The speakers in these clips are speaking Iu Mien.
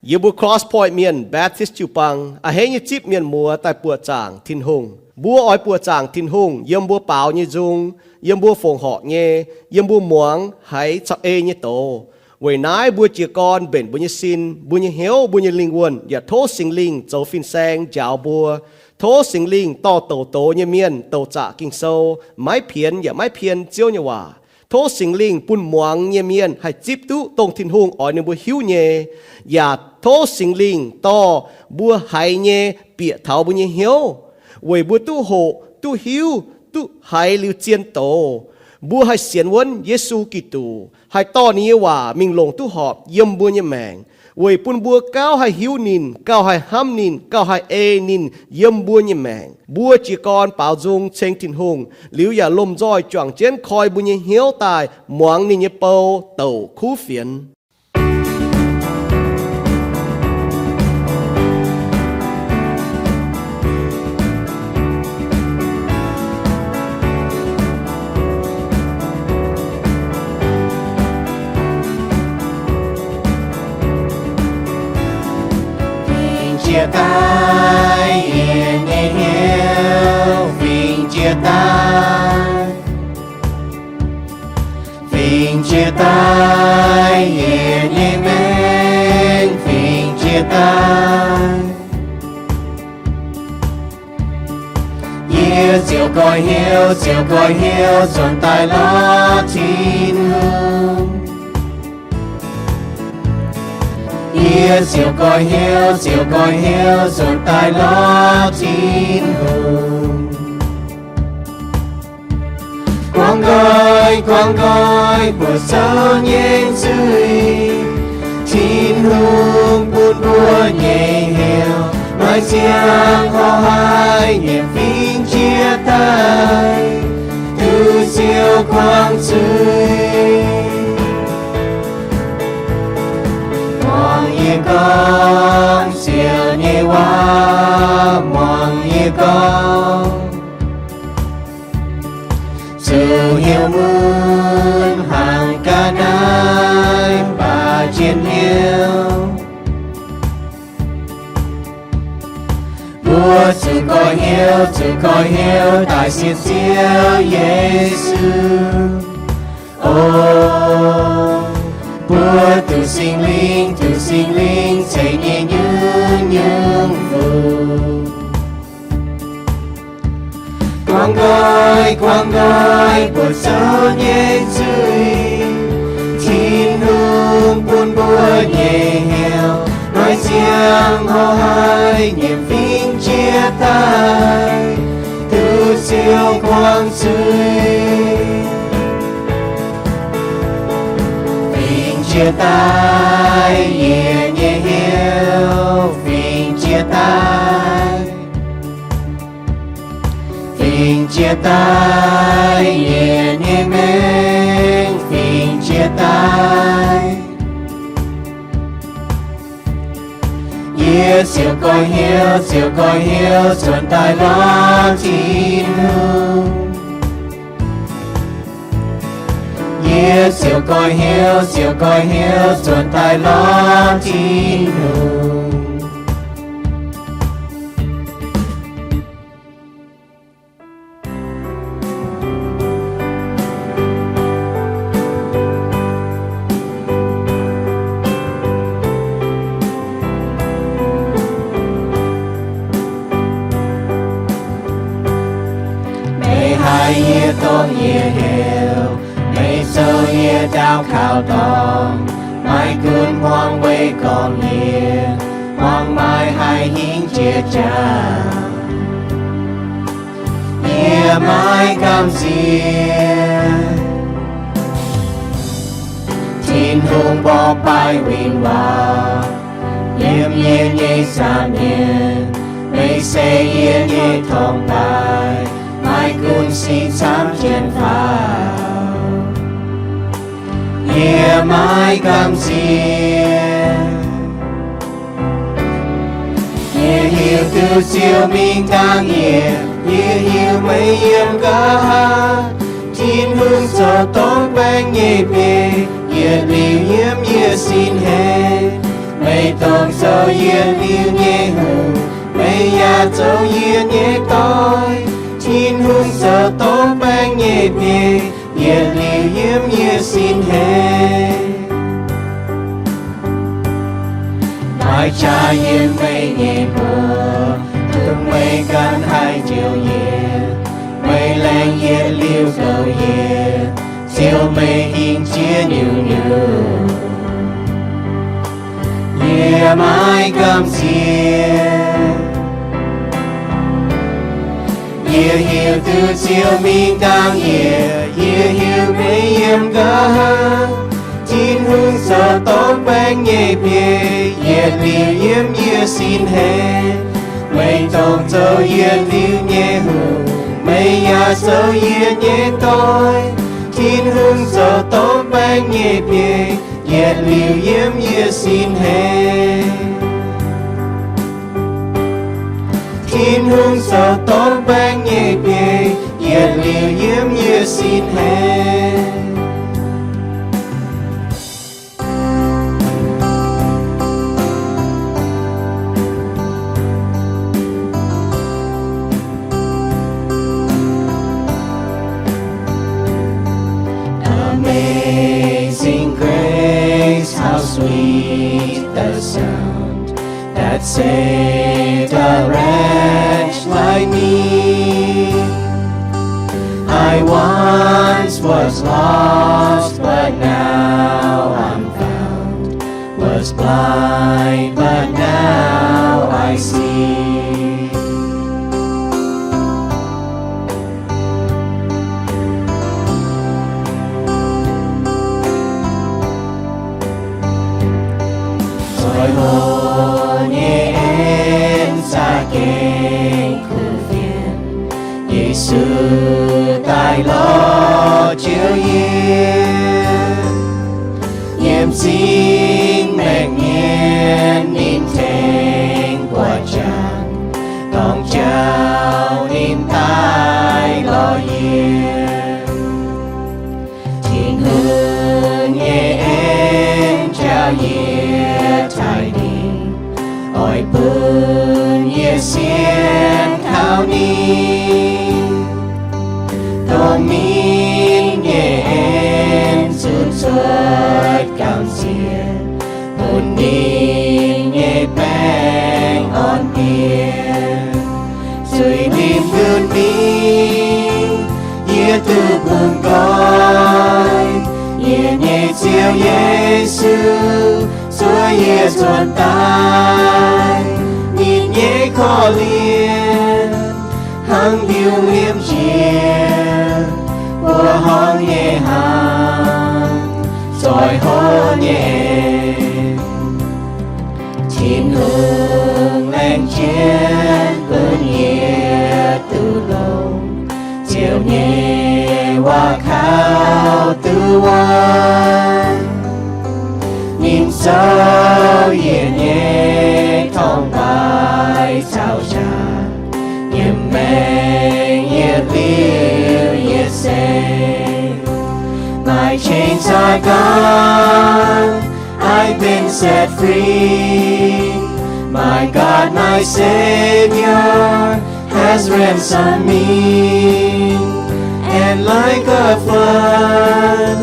Yie mbuo Cross Point Mienh Baptist jiu-baang a'hneiv nyei zipv mienh muoz daaih buoqc zaangc Tin-Hungh. Mbuo oix buoqc zaangc Tin-Hungh yiem mbuo baaux nyei nzung, yiem mbuo fongc horc nyei, yiem mbuo muangx haiz caux ei nyei doz. Weic naaiv mbuo jiez gorn mbenc mbuo nyei sin, mbuo nyei hnyouv, mbuo nyei lingh wuonh yaac tov Singx Lingh zoux fin-saeng njaaux mbuo. Tov Singx Lingh dorh douc doz nyei mienh douc zaqc Ging-Sou, maiv pienx yaac maiv pien Ziouv nyei waac. Tov Singx Lingh bun muangx nyei mienh haih zipv duqv dongh Tin-Hungh oix ninh mbuo hiuv nyei, yaac tov Singx Lingh dorh mbuo haiz nyei bieqc taux mbuo nyei hnyouv, weic mbuo duqv hoqc, duqv hiuv, duqv haiz liuz zien doz. Mbuo haih sienx wuonv Yesu Giduc, haih dorh ninh nyei waac mingh longc duqv horpc yiem mbuo nyei maengc, weic bun mbuo gauh haih hiuv ninh, gauh haih hnamv ninh, gauh haih ei ninh yiem mbuo nyei maengc. Mbuo jiez gorn baaux nzung ceng Tin-Hungh liuz yaac lomh nzoih juangc jienv koi mbuo nyei hnyouv daaih muangx ninh nyei bou douc kuv fienx. Fingx jiex daaih yietc nyei hnyouv, fingx jiex daaih. Fingx jiex daaih yietc nyei maengc, fingx jiex daaih. Yie ziouc goiv hnyouv, ziouc goiv hnyouv nzuonx daaih lorz Tin-Hungh. Yie ziouc goiv hnyouv, ziouc goiv hnyouv nzuonx daaih lorz Tin-Hungh. Kuangx nqoi, kuangx nqoi buoqc zoux nyei nzuih, Tin-Hungh bun mbuo nyei hnyouv maiv ziangh hoc haih nyiemc fingx jiex daaih, duqv Ziouv kuangx zuiz. Muangx yie gorngv Ziouv nyei waac, muangx yie gorngv. Zuqc hnyouv mun hnaangx ga'naaiv baac jiex hnyouv. Mbuo zuqc goiv hnyouv, zuqc goiv hnyouv daaih sienx Ziouv Yesu. O, mbuo duqv Singx Lingh, duqv Singx Lingh ceix nyei nyungc-nyungc fuqv. Kuangx nqoi, kuangx nqoi buoqc zoux nyei nzuih, Tin-Hungh bun mbuo nyei hnyouv maiv ziangh hoc haih nyiemc fingx jiex daaih, duqv Ziouv kuangx zuiz. Fingx jiex daaih yietc nyei hnyouv, fingx jiex daaih. Fingx jiex daaih yietc nyei maengc, fingx jiex daaih. Yie ziouc goiv hnyouv, ziouc goiv hnyouv nzuonx daaih lorz Tin-Hungh. Yie ziouc goiv hnyouv, ziouc goiv hnyouv nzuonx daaih lorz Tin-Hungh. Meih haiz yie dongh yie heuc, meih zoux yie daux gaux dorngx, maiv gunv hmuangx weic gorngv yie, hmuangx maaih haih hingv jiex jaax. Yie maiv gamh nziex. Tin-Hungh mborqv baaih win-wangc yiem yie nyei nza'hmien. Meih se yie nyei torngv daaih, maiv gunv sic camv jienv faaux, yie maiv gamh nziex. Yie hiuv duqv Ziouv mingh dangh yie, yie hiuv meih yiem nqa'haav. Tin-Hungh zoux dongh baengh nyei biei, yietc liuz yiem yie sin haic. Meih Meih dongh zoux yietc liuz nyei hungh, meih yaac zoux yietc nyei doic. Tin-Hungh zoux dongh baengh nyei biei, yietc liuz yiem yie sin heix. Maaih qaqv yiem meih nyei mbuox, dongh meih ganh haih njoux yie. Meih laengz yietc liuz goux yie, ziouc meih hingh jiex nyungc-nyungc. Yie maiv gamh nziex. Yie hiuv duqv Ziouv mingh dangh yie, yie hiuv meih yiem nqa'haav. Tin-Hungh zoux dongh baengh nyei biei, yietc liuz yiem yie sin heix. Meih dongh zoux yietc liuz nyei hungh, meih yaac zoux yietc nyei doic. Tin-Hungh zoux dongh baengh nyei biei, yietc liuz yiem yie sin heix. Tin-Hungh zoux dongh baengh nyei biei, yietc liuz yiem yie sin heix. Amazing grace, how sweet the sound that saved a wretch like me. I once was lost, but now I'm found, was blind, but now I see. Zoih hlo nyei en za'gengh kuv fienx, Yesu daaih lorz Ziouv yie. Yiem zingh maengc mienh ninh tengx buatc jangx, dorng jauv ninh daaih lorz yie. Tin-Hungh nyei en njaaux yie taaih dingc, oix bun yie sienx kaux ninh. Dongh ninh nyei en zunh cuotv gamh nziex, bun ninh nyei baengc orn diex. Zuiz-mienh nduqc ninh, yie duqv bungx nqoi. Yie nyei Ziouv Yesu, zuov yie cuotv daaih. Ninh nyei korv-lienh hnangv liuz liemh njiec, mbuoqc horngh nyei hnaangx, zoih hlo nyei en. Tin-Hungh laengz jienv bun yie duqv longx, Ziouv nyei waac kaux duqv wuonv. Ninh zoux yietc nyei torngv-baaix caux jaax, yiem maengc yietc liuz yietc seix. My chains are gone, I've been set free. My God, my Savior, has ransomed me. And like a flood,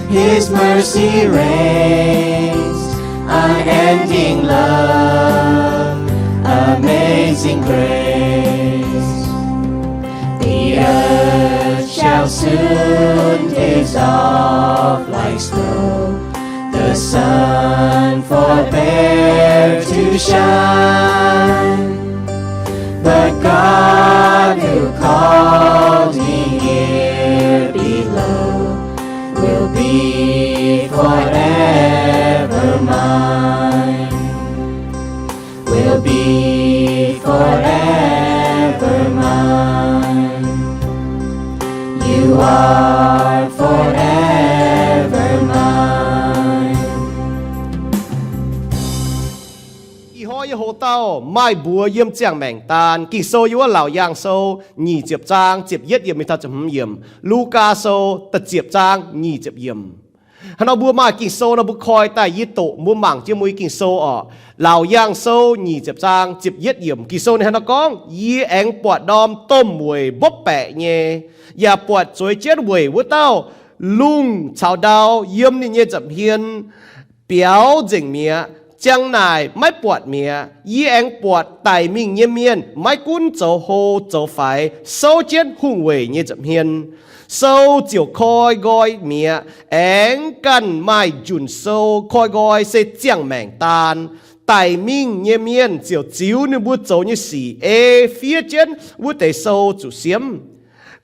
His mercy reigns, unending love, amazing grace. The earth shall soon dissolve like snow, the sun forbear to shine. But God, who called me here below, will be forever mine, will be forever mine. You are forever mine. Ih hnoi yie hoc dauh maaih mbuox yiem ziangh maengc daan. Ging-Sou yiem wuov Laauc Yaangh Sou nyic ziepc zaang ziepc yietv yiemc mingh taux ziepc hmz yiemc. Lugaa Sou da'ziepc zaang nyic ziepc yiemc. Hnangv nor mbuo maaih Ging-Sou nor mbuo koi daaih, yie doqc mbuo mangc jienv mbuo nyei Ging-Sou orqc. Laauc Yaangh Sou nyic ziepc zaang ziepc yietv yiemc Ging-Sou ninh hnangv nor gorngv, Yie aengx buatc ndorm domh weic mbopv baeqc nyei, yaac buatc zueiz jienv weic wuov dauh lungh caux ndau yiem ninh nyei nza'hmien biaux nzengc mi'aqv. Ziang naaic maiv buatc mi'aqv. Yie aengx buatc daic mingh nyei mienh maiv gunv zoux hlo zoux faix souv jienv hungh weic nyei nza'hmien, sou ziouc koi nqoi mi'aqv. Aengx ganh maaih njunc sou koi nqoi se ziangh maengc daan. Daic mingh nyei mienh ziouc ziux ninh mbuo zoux nyei sic ei fiev jienv wuov deix sou zuqc siemv.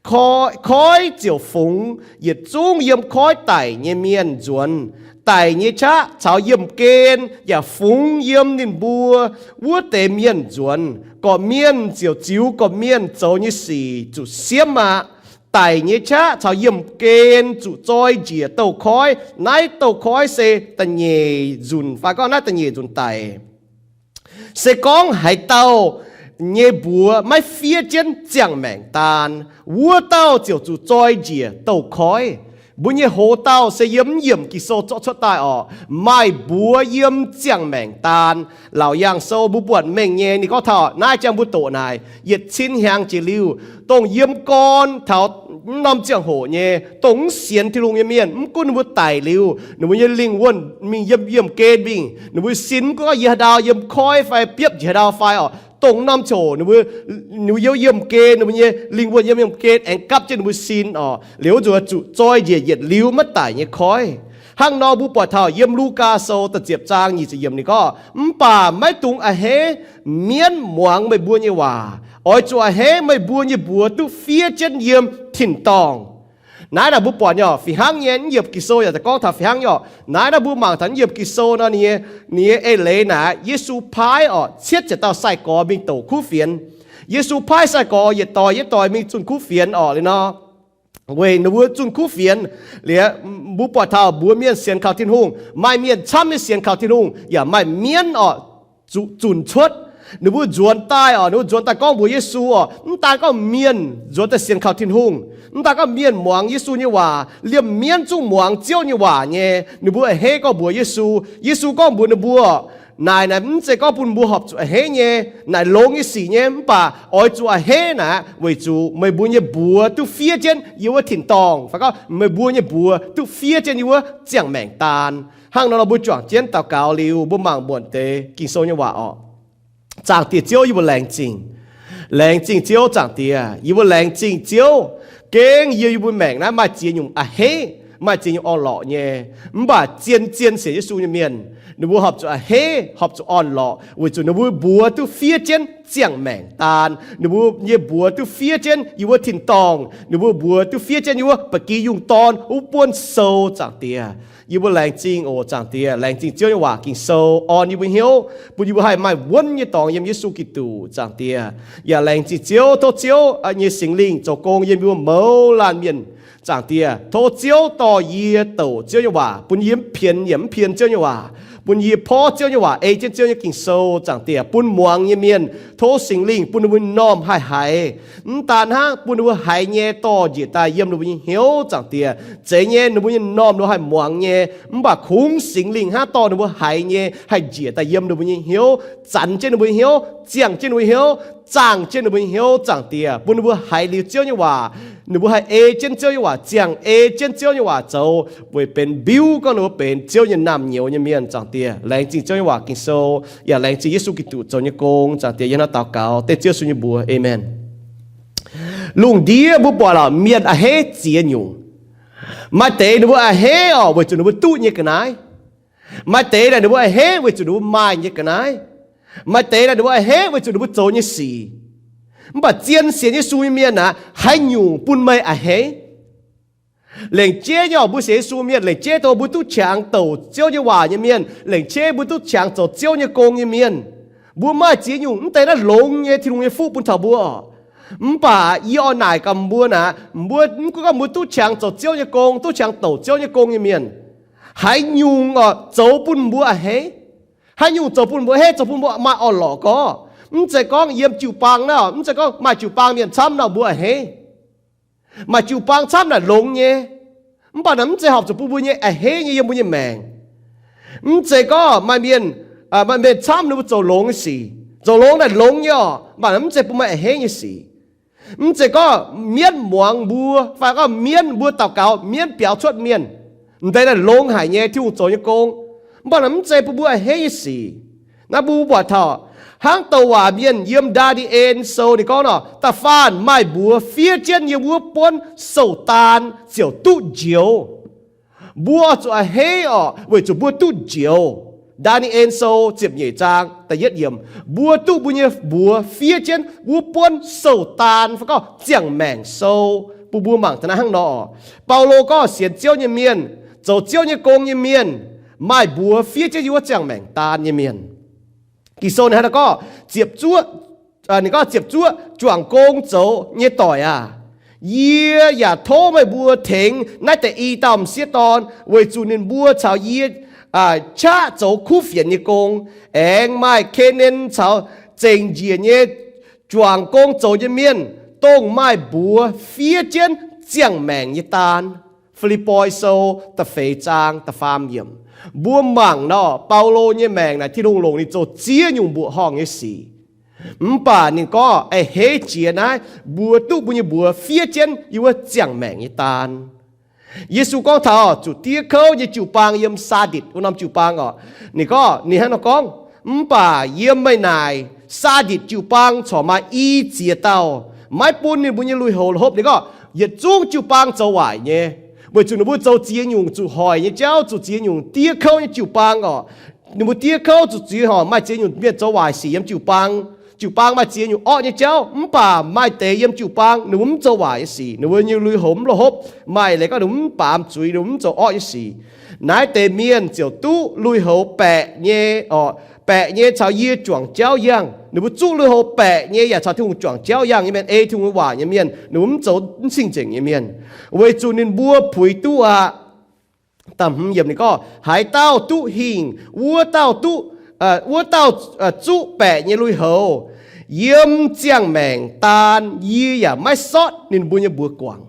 Koiv ziouc fungx yietc zungv yiem koiv daic nyei mienh nzuonx. Daic nyei qaqv caux yiemh gen yaac fungx yiem ninh mbuo wuov deix mienh nzuonx. Gorqv-mienh ziouc ziux gorqv-mienh zoux nyei sic zuqc siemv aqv. Daic nyei qaqv caux yiemh gen zuqc zoi njiec douz-koiv. Naaiv douz-koiv se da'nyeic nzunc, fai gorngv naaiv da'nyeic nzunc daic. Se gorngv haaix dauh nyei mbuox maiv fiev jienv ziangh maengc daan, wuov dauh ziouc zuqc zoi njiec douz-koiv. Mbuo nyei hoz dauh se yiem mv yiemc Ging-Sou zorqv cuotv daaih orqc, maaih mbuox yiem ziangh maengc daan. Laauc Yaangh Sou mbuo buatc mengh nyei, ninh gorngv taux naaiv jangx mbuo doqc naaic, yietc cin hnyangx jiex liuz, dongh yiem gorn taux mv norm ziangh hoc nyei, dongh mv sienx Tin-Hungh nyei mienh, mv gunv ninh mbuo daic liuz, ninh mbuo nyei lingh wuonh mingh yiem yiemh gen mingh, ninh mbuo sin mv gunv gorngv yiem haaix ndau, yiem koiv fai biopv njiec haaix ndau fai orqc, dongh mv norm ziangh hoc ninh mbuo, ninh mbuo yiem yiemh gen, ninh mbuo nyei lingh wuonh yiem yiemh gen aengx gapv jienv ninh mbuo sin orqc, liuz wuov nzunc zuqc zoi njiec yietc liuz maiv daic nyei koiv. Hnangv nor mbuo buatc taux yiem Lugaa Sou da'ziepc zaang nyic ziepc yiemc ninh gorngv, Mv baac maiv dungx a'hneiv mienv muangx meih mbuo nyei waac. Oix zuqc a'hneiv meih mbuo nyei mbuox duqv fiev jienv yiem tin-dorngh. Naaiv naaic mbuo buatc nyei orqc, fih hnangv nyei, mv yiemc Ging-Sou yaac daaih gorngv taux fih hnangv nyei orqc. Naaiv naaiv mbuo mangc taux mv yiemc Ging-Sou nor, ninh nyei, ninh nyei eix leiz naaic, Yesu paaiv orqc cietv ziepc dauh sai-gorx mingh douc kuv fienx. Yesu paaiv sai-gorx yietc doix yietc doix mingh zunh kuv fienx orqc liuz nor, weic ninh mbuo zunh kuv fienx liuz, mbuo buatc taux mbuox mienh sienx kaux Tin-Hungh, maaih mienh camv nyei sienx kaux Tin-Hungh, yaac maaih mienv orqc zunc cuotv. Ninh mbuo nzuonx daaih orqc, ninh mbuo nzuonx daaih gorngv mbuox Yesu orqc, mv daan gorngv mienh nzuonx daaih sienx kaux Tin-Hungh, mv daan gorngv mienh muangx Yesu nyei waac, liemh mienv zungv muangx Ziouv nyei waac nyei. Ninh mbuo a'hneiv gorngv mbuox Yesu. Yesu gorngv mbuox ninh mbuo, Naaic naaic mv zeiz gorngv bun mbuo horpc zuqc a'hneiv nyei. Naaic longx nyei sic nyei, mv baac oix zuqc a'hneiv naaic weic zuqc meih mbuo nyei mbuox duqv fiev jienv yiem wuov tin-dorngh, fai gorngv meih mbuo nyei mbuox duqv fiev jienv yiem wuov ziangh maengc daan. Hnangv nor, mbuo juangc jienv daux gaux liuz, mbuo mangc muonc deix Ging-Sou nyei waac orqc. Zaangc Diex Ziouv, yie mbuo laengz zingh. Laengz zingh Ziouv, Zaangc Diex, yie mbuo laengz zingh Ziouv. Gengh yie, yie mbuo maengc naaiv maaih ziex nyungc a'hneiv, maaih ziex nyungc orn-lorqc nyei. Mv baac zien-zien sienx Yesu nyei mienh, ninh mbuo horpc zuqc a'hneiv, horpc zuqc orn-lorqc, weic zuqc ninh mbuo mbuox duqv fiev jienv ziangh maengc daan. Ninh mbuo nyei mbuox duqv fiev jienv yiem wuov tin-dorngh. Ninh mbuo mbuox duqv fiev jienv yiem wuov ba'gi yungh dorn wuov buonv sou, Zaangc Diex. Yie mbuo laengz zingh oc, Zaangc Diex. Laengz zingh Ziouv nyei waac Ging-Sou orn yie mbuo hnyouv, bun yie mbuo haih maaih wuonv nyei dorngx yiem Yesu Giduc, Zaangc Diex. Yaac laengz zingh Ziouv, tov Ziouv nyei Singx Lingh zoux gong yiem yie mbuo mouz laanh mienh, Zaangc Diex. Tov Ziouv dorh yie douc Ziouv nyei waac, bun yie mv pienx yaac mv pien Ziouv nyei waac, bun yie porv Ziouv nyei waac, ei jienv Ziouv nyei Ging-Sou, Zaangc Diex, bun muangx nyei mienh, tov Singx Lingh bun ninh mbuo normh haih haiz. Mv daan hnangv, bun ninh mbuo haiz nyei dorh njiec daaih yiem ninh mbuo nyei hnyouv, Zaangc Diex. Zeiz nyei, ninh mbuo nyei normh ninh mbuo haih muangx nyei, mv baac kungx Singx Lingh hnangv dorh ninh mbuo haiz nyei haih njiec daaih yiem ninh mbuo nyei hnyouv, zanx jienv ninh mbuo nyei hnyouv, ziangh jienv ninh mbuo nyei hnyouv, zaangh jienv ninh mbuo nyei hnyouv, Zaangc Diex, bun ninh mbuo haiz liuz Ziouv nyei waac, ninh mbuo haih ei jienv Ziouv nyei waac, ziangh ei jienv Ziouv nyei waac zoux, weic benx mbiuv gorngv ninh mbuo benx Ziouv nyei naamh nyouz nyei mienh, Zaangc Diex. Laengz zingh Ziouv nyei waac Ging-Sou, yaac laengz zingh Yesu Giduc zoux nyei gong, Zaangc Diex. Yie hnangv naaiv daux gaux dengv Ziouv Yesu nyei mbuox, aamen. Lungh ndiev mbuo buatc lorqc, mienh a'hneiv ziex nyungc. Maaih deix ninh mbuo a'hneiv orqc, weic zuqc ninh mbuo duqv nyei ga'naaiv. Maaih deix naaic ninh mbuo a'hneiv weic zuqc ninh mbuo maaih nyei ga'naaiv. Maaih deix naaic ninh mbuo a'hneiv weic zuqc ninh mbuo zoux nyei sic. Mv baac zien sienx Yesu nyei mienh aqv, haaix nyungc bun meih a'hneiv? Lengc jeiv nyei orqc, mbuo sienx Yesu mienh lengc jeiv dongh mbuo duqv qangx douc Ziouv nyei waac nyei mienh, lengc jeiv mbuo duqv qangx zoux Ziouv nyei gong nyei mienh. Mbuo maaih ziex nyungc, mv deix naaiv longx nyei Tin-Hungh nyei fuqv bun taux mbuo orqc. Mv baac yie oix naaic gaax mbuo naaic, mbuo mv gunv gorngv mbuo duqv qangx zoux Ziouv nyei gong, duqv qangx douc Ziouv nyei gong nyei mienh, haaix nyungc orqc zoux bun mbuo a'hneiv? Haaix nyungc zoux bun mbuo a'hneiv, zoux bun mbuo maaih orn-lorqc gorngv? Mv zeiz gorngv yiem jiu-baang naaiv, mv zeiz gorngv maaih jiu-baang mienh camv nor mbuo a'hneiv. Maaih jiu-baang camv naaic longx nyei. Mv baac naaiv mv zeiz horpc zuqc bun mbuo nyei a'hneiv nyei yiem mbuo nyei maengc. Mv zeiz gorngv maaih mienh, maaih mienh camv ninh mbuo zoux longx nyei sic. Zoux longx naaic longx nyei oc, mv baac naaiv mv zeiz bun maaih a'hneiv nyei sic. Mv zeiz gorngv mienv muangx mbuo, fai gorngv mienv mbuo daux gaux, mienv biaux cuotv mienh. M'deix naaic longx haic nyei Tin-Hungh zoux nyei gong. Mv baac naaiv mv zeiz bun mbuo a'hneiv nyei sic. Naaiv mbuo buatc taux hnangv douc waac mienh yiem Ndaa^ni^en Sou ninh gorngv nor, da'faanh maaih mbuox fiev jienv yiem wuov buonv sou-daan ziouc duqv njoux. Mbuo oix zuqc a'hneiv orqc, weic zuqc mbuo duqv njoux. Ndaa^ni^en Sou ziepc nyeic zaang da'yietv yiemc, mbuo duqv mbuo nyei mbuox fiev jienv wuov buonv sou-daan fai gorngv ziangh maengc sou, bun mbuo mangc taux naaiv hnangv nor. Baulo gorngv sienx Ziouv nyei mienh, zoux Ziouv nyei gong nyei mienh, maaih mbuox fiev jienv yiem wuov ziangh maengc daan nyei mienh. Ging-Sou ninh hnangv naaiv gorngv, ziepc zuoqv, ninh gorngv ziepc zuoqv juangc gong zoux nyei doic aac, yie yaac tov meih mbuo tengx naaiv deix i dauh m'sieqv dorn, weic zuqc ninh mbuo caux yie qaqv zoux kuv fienx nyei gong, aengx maaih Ke^nen caux zengc njiec nyei juangc gong zoux nyei mienh, dongh maaih mbuox fiev jienv ziangh maengc nyei daan. Fi^lipv^poi Sou da'feix zaang da'faam yiemc. Mbuo mangc nor, Baulo nyei maengc naaic Tin-Hungh longc ninh zoux ziex nyungc mbuoqc horngh nyei sic. Mv baac ninh gorngv a'hneiv jiex naaiv, mbuo duqv mbuo nyei mbuox fiev jienv yiem wuov ziangh maengc nyei daan. Yesu gorngv taux zuqc diev kouv nyei jiu-baang yiem Saaditc wuov norm jiu-baang orqc. Ninh gorngv, ninh hnangv nor gorngv, mv baac yiem meih naaic Saaditc jiu-baang corc maaih i ziex dauh maiv bun ninh mbuo nyei lui-houx hopv. Ninh gorngv yietc zungv jiu-baang zoux waaic nyei, weic zuqc ninh mbuo zoux ziex nyungc zuqc hoic nyei jauv, zuqc ziex nyungc diev kouv nyei jiu-baang orqc. Ninh mbuo diev kouv zuqc ziex horc, maaih ziex nyungc mienh zoux waaic sic yiem jiu-baang. Jiu-baang maaih ziex nyungc orqv nyei jauv, mv baac maaih deix yiem jiu-baang ninh mbuo mv zoux waaic nyei sic, ninh mbuo nyei lui-houx mv lui hopv. Maaih leiz gorngv ninh mbuo mv baamz zuiz, ninh mbuo mv zoux orqv nyei sic. Naaiv deix mienh ziouc duqv lui-houx baeqc nyei, orqc, baeqc nyei caux yie juangc jauv yangh. Ninh mbuo zuqv lui-houx baeqc nyei yaac caux Tin-Hungh juangc jauv yangh nyei mienh, ei Tin-Hungh nyei waac nyei mienh, ninh mbuo mv zoux mv cing-nzengc nyei mienh, weic zuqc ninh mbuo puix duqv aqv. Da'hmz yiemc ninh gorngv, haaix dauh duqv hingh, wuov dauh duqv, wuov dauh zuqv baeqc nyei lui-houx. Yiem ziangh maengc daan yie yaac maiv sortv ninh mbuo nyei mbuox guangc.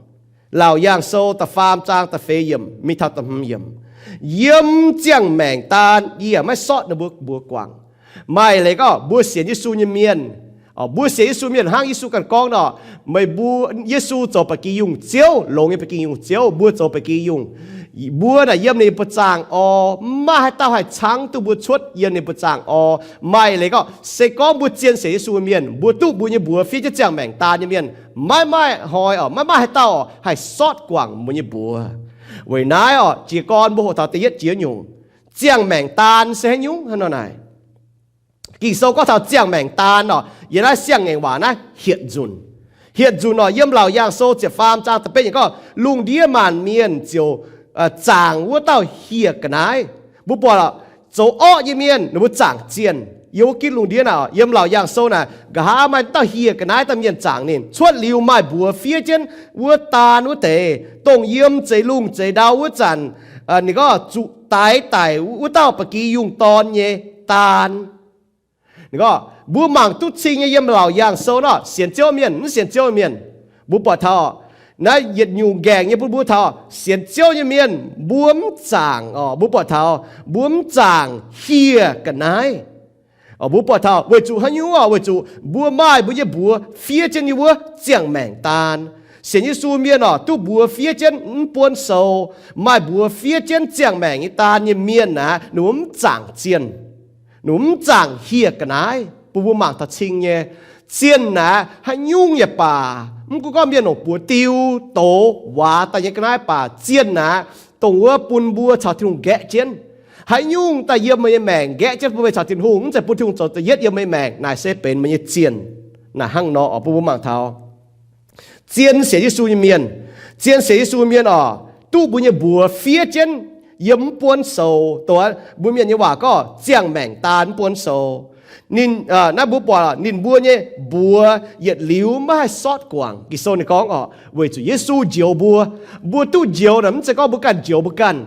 Laauc Yaangh Sou da'faam zaang da'feix yiemc mingh taux da'hmz yiemc. Yiem ziangh maengc daan yie yaac maiv sortv ninh mbuo mbuox guangc. Maaih leiz gorngv mbuo sienx Yesu nyei mienh, mbuo sienx Yesu mienh hnangv Yesu ganh gorngv nor, meih mbuo, Yesu zoux ba'gi yungh Ziouv, longx nyei ba'gi yungh Ziouv, mbuo zoux ba'gi yungh. Mbuo naaic yiem ninh buoz-zaangc oc, maiv maaih haaix dauh haih cangv duqv mbuo cuotv yiem ninh buoz-zaangc oc. Maaih leiz gorngv se gorngv mbuo zien sienx Yesu mienh, mbuo duqv mbuo nyei mbuox fiev jienv ziangh maengc daan nyei mienh, maiv maaih hnoi oc, maiv maaih haaix dauh haih sortv guangc mbuo nyei mbuox. Weic naaiv oc, jiez gorn mbuo hoqc taux da'yietv jiex nyungc, ziangh maengc daan se haaix nyungc hnangv nor naaic. Ging-Sou gorngv taux ziangh maengc daan oc, yiem naaiv siang-ngaengc waac naaiv hietc nzunc. Hietc nzunc oc, yiem Laauc Yaangh Sou ziepc faam zaang da'betv yiemc gorngv, lungh ndiev maanc mienh ziouc zaangc wuov dauh hieh ga'naaiv. Mbuo buatc oc, zoux orqv nyei mienh ninh mbuo zaangc zienh. Yiem wuov gitv lungh ndiev naaic, yiem Laauc Yaangh Sou naaic, nqa'haav maaih dauh hieh ga'naaiv, dauh mienh zaangc ninh. Cuotv liuz maaih mbuox fiev jienv wuov daan wuov deix, dongh yiem zeix lungh zeix ndau wuov zanc, ninh gorngv zuqc daix daic wuov dauh ba'gi yungh dorn nyei daan. Ninh gorngv mbuo mangc duqv cing nyei yiem Laauc Yaangh Sou nor, sienx Ziouv mienh, mv sienx Ziouv mienh. Mbuo buatc taux naaiv yietc nyungc nqaengc nyei bun mbuo taux sienx Ziouv nyei mienh mbuo mv zaangc oc. Mbuo buatc taux mbuo mv zaangc hieh ga'naaiv. Mbuo buatc taux weic zuqc haaix nyungc oc? Weic zuqc mbuo maaih mbuo nyei mbuox fiev jienv nyei wuov ziangh maengc daan. Sienx Yesu mienh oc, duqv mbuox fiev jienv mv buonv sou, maaih mbuox fiev jienv ziangh maengc nyei daan nyei mienh aac, ninh mbuo mv zaangc zienh. Ninh mbuo mv zaangc hieh ga'naaiv. Bun mbuo mangc taux cing nyei. Zienh aac, haaix nyungc yaac baac, mv gunv gorngv mienh longc buoz diu, doz, waac daaih nyei ga'naaiv baac, zienh aac, dongh wuov bun mbuo caux Tin-Hungh nqaeqv jienv. Haaix nyungc daaih yiem meih nyei maengc nqaeqv jienv bun meih caux Tin-Hungh, mv zeiz bun Tin-Hungh zoux da'yietv yiem meih maengc, naaic se benx meih nyei zienh. Naaic hnangv nor oc, bun mbuo mangc taux zien sienx Yesu nyei mienh. Zien sienx Yesu mienh oc, duqv mbuo nyei mbuox fiev jienv yiem mv buonv sou, dongh mbuo mienh nyei waac gorngv ziangh maengc daan mv buonv sou. Ninh, naaiv mbuo buatc ninh mbuo nyei mbuox yietc liuz maiv haih sortv guangc. Ging-Sou ninh gorngv oc, weic zuqc Yesu njoux mbuo. Mbuo duqv njoux naaic mv zeiz gorngv mbuo ganh njoux mbuo ganh.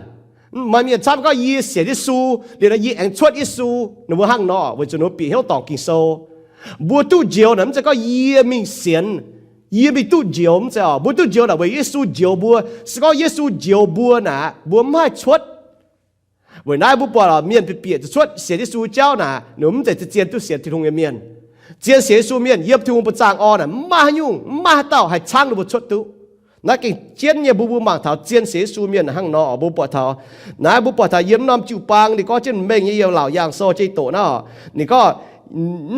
Maaih mienh camv gorngv, yie sienx Yesu liuz nor yie aengx cuotv Yesu. Ninh mbuo hnangv nor weic zuqc ninh mbuo bieqc hnyouv dorngc Ging-Sou. Mbuo duqv njoux naaic mv zeiz gorngv yie mingh sienx, Yie mingh duqv njoux mv zeiz oc. Mbuo duqv njoux naaic weic Yesu njoux mbuo. Se gorngv Yesu njoux mbuo naaic, mbuo mv haih cuotv. Weic naaiv mbuo buatc mienh bieqc bieqc zuqc cuotv sienx Yesu jauv naaic, ninh mv zeiz zien duqv sienx Tin-Hungh nyei mienh. Zien sienx Yesu mienh yiem Tin-Hungh mbuo zaangh orn naaic, mv maaih haaix nyungc, mv maaih haaix dauh haih cangv ninh mbuo cuotv duqv. Naaiv gengh jienv nyei mbuo, mbuo mangc taux zien sienx Yesu mienh hnangv nor, mbuo buatc taux, naaiv mbuo buatc taux yiem norm jiu-baang ninh gorngv jienv mengh nyei, yiem Laauc Yaangh Sou jiex doqc naaiv, ninh gorngv,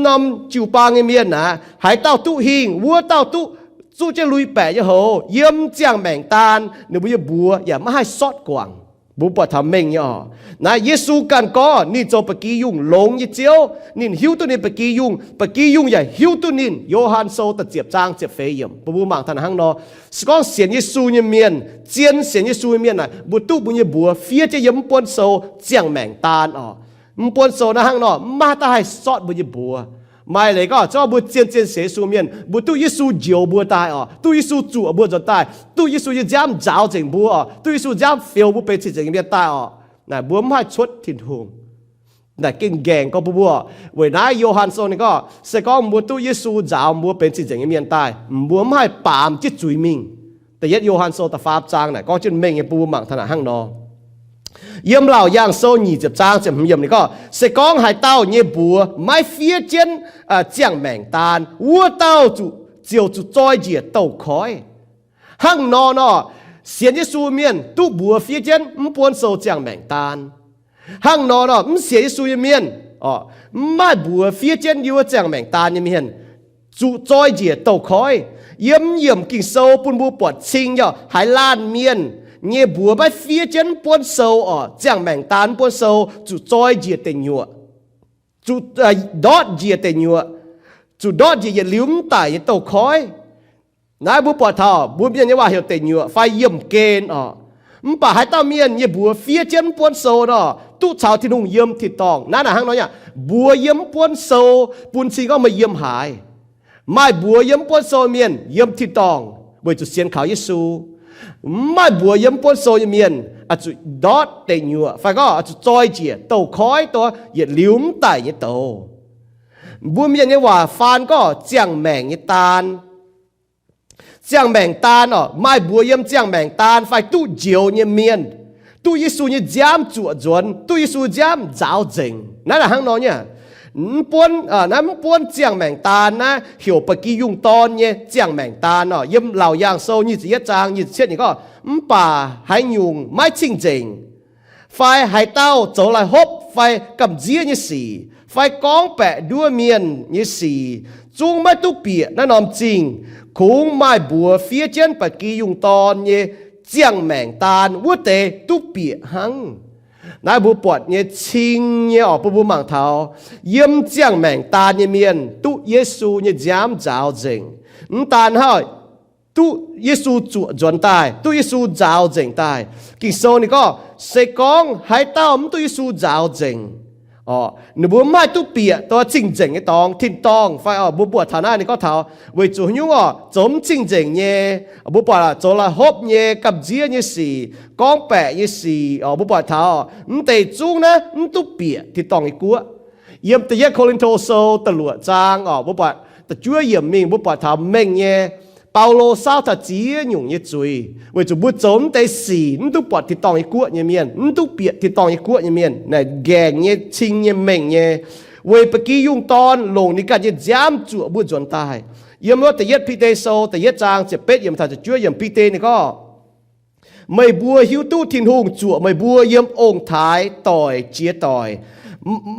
norm jiu-baang nyei mienh naaic, haaix dauh duqv hingh, wuov dauh duqv zuqv jienv lui-baeqc nyei houx. Yiem ziangh maengc daan ninh mbuo nyei mbuox yaac maiv haih sortv guangc. Mbuo buatc taux mengh nyei oc. Naaiv Yesu ganh gorngv ninh zoux ba'gi yungh longx nyei Ziouv. Ninh hiuv duqv ninh ba'gi yungh, ba'gi yungh yaac hiuv duqv ninh. Yo^han Sou da'ziepc zaang ziepc feix yiemc, mbuo mbuo mangc taux hnangv nor. Se gorngv sienx Yesu nyei mienh, zien sienx Yesu nyei mienh naaic, mbuo duqv mbuo nyei mbuox fiev jienv yiem mv buonv sou ziangh maengc daan oc. Mv buonv sou naaiv hnangv nor, maiv maaih dauh haih sortv mbuo nyei mbuox. Maaih leiz gorngv, se gorngv mbuo zien zien sienx Yesu mienh, mbuo duqv Yesu njoux mbuo daaih oc, duqv Yesu zuoqc mbuo nzuonx daaih, duqv Yesu nyei nziaamv nzaaux nzengc mbuo oc, duqv Yesu nziaamv fioux mbuo benx cing-nzengc nyei mienh daaih oc, naaic mbuo mv haih cuotv Tin-Hungh. Naaic gengh nqaengc gorngv bun mbuo. Weic naaiv Yo^han Sou ninh gorngv, se gorngv mbuo duqv Yesu nzaaux mbuo benx cing-nzengc nyei mienh daaih, mbuo mv haih baamz jienv zuiz mingh. Da'yietv Yo^han Sou da'faam zaang naaic gorngv jienv mengh nyei, bun mbuo mangc taux naaic hnangv nor. Yiem Laauc Yaangh Sou nyic ziepc zaang ziepc hmz yiemc ninh gorngv, se gorngv haaix dauh nyei mbuox maiv fiev jienv ziangh maengc daan, wuov dauh zuqc, ziouc zuqc zoi njiec douh koiv. Hnangv nor nor, sienx Yesu mienh duqv mbuox fiev jienv mv buonv sou ziangh maengc daan. Hnangv nor nor, mv sienx Yesu nyei mienh, mv maaih mbuox fiev jienv yiem wuov ziangh maengc daan nyei mienh, zuqc zoi njiec douh koiv. Yiem yiemc Ging-Sou bun mbuo buatc cing nyei, haaix laanh mienh nyei mbuox maiv fiev jienv mv buonv sou oc, ziangh maengc daan mv buonv sou, zuqc zoi njiec deic nyuoqc, zuqc ndortv njiec deic nyuoqc, zuqc ndortv njiec yietc liuz mv daic nyei douh koiv. Naaiv mbuo buatc taux mbuo mienh nyei waac heuc deic nyuoqc fai yiemh gen oc. Mv baac haaix dauh mienh nyei mbuox fiev jienv mv buonv sou nor, duqv caux Tin-Hungh yiem tin-dorngh. Naaiv naaic hnangv nor aqv, mbuox yiem mv buonv sou bun cing gorngv meih yiem haaix. Maaih mbuox yiem mv buonv sou mienh yiem tin-dorngh weic zuqc sienx kaux Yesu. Mv maaih mbuox yiem mv buonv sou nyei mienh oix zuqc ndortv deic nyuoqc fai gorngv oix zuqc zoi njiec douh koiv, douh yietc liuz mv daic nyei douz. Mbuo mienh nyei waac faan gorngv ziangh maengc nyei daan. Ziangh maengc daan oc, maaih mbuox yiem ziangh maengc daan fai duqv njoux nyei mienh, duqv Yesu nyei nziaamv zuoqc nzuonx, duqv Yesu nziaamv nzaaux nzengc. Naaiv naaic hnangv nor nyei. Mv buonv, naaiv mv buonv ziangh maengc daan naaiv heuc ba'gi yungh dorn nyei ziangh maengc daan oc. Yiem Laauc Yaangh Sou nyic ziepc yietv zaang nyic ziepc cietv ninh gorngv, mv baac haaix nyungc maiv cing-nzengc, fai haaix dauh zoux laih hopv fai gamh nziev nyei sic, fai gorngv baeqc nduov mienh nyei sic, zungv maiv duqv bieqc naaiv norm zingh. Kungx maaih mbuox fiev jienv ba'gi yungh dorn nyei ziangh maengc daan wuov deix duqv bieqc hnangv. Naaiv mbuo buatc nyei cing nyei oc, bun mbuo mangc taux yiem ziangh maengc daan nyei mienh duqv Yesu nyei nziaamv nzaaux nzengc. Mv daan hnangv, duqv Yesu zuoqc nzuonx daaih, duqv Yesu nzaaux nzengc daaih. Ging-Sou ninh gorngv, se gorngv haaix dauh mv duqv Yesu nzaaux nzengc, ninh mbuo mv haih duqv bieqc dongh cing-nzengc nyei dorngx, tin-dorngh fai oc. Mbuo buatc taux naaiv ninh gorngv taux weic zuqc haaix nyungc oc, zoux mv cing-nzengc nyei, mbuo buatc zoux laih hopv nyei, gamh nziev nyei sic, gorngv baeqc nyei sic oc. Mbuo buatc taux mv deix zungv naaiv mv duqv bieqc tin-dorngh nyei guoqv. Yiem da'yietv Ko^lin^to Sou da'luoqc zaang oc, mbuo buatc da'juov yiemc mingh, mbuo buatc taux mengh nyei Baulo saauv taux ziex nyungc nyei zuiz weic zuqc mbuo zoux mv deix sic mv duqv buatc tin-dorngh nyei guoqv nyei mienh, mv duqv bieqc tin-dorngh nyei guoqv nyei mienh. Naaic nqaengc nyei, cing nyei, mengh nyei, weic ba'gi yungh dorn longc ninh ganh nyei nziaamv zuoqc mbuo nzuonx daaih. Yiem wuov da'yietv Bide Sou da'yietv zaang ziepc betv yiemc taux ziepc juov yiemc, Bide ninh gorngv, meih mbuo hiuv duqv Tin-Hungh zuoqc meih mbuo yiem ong-taaix doic jiex doic,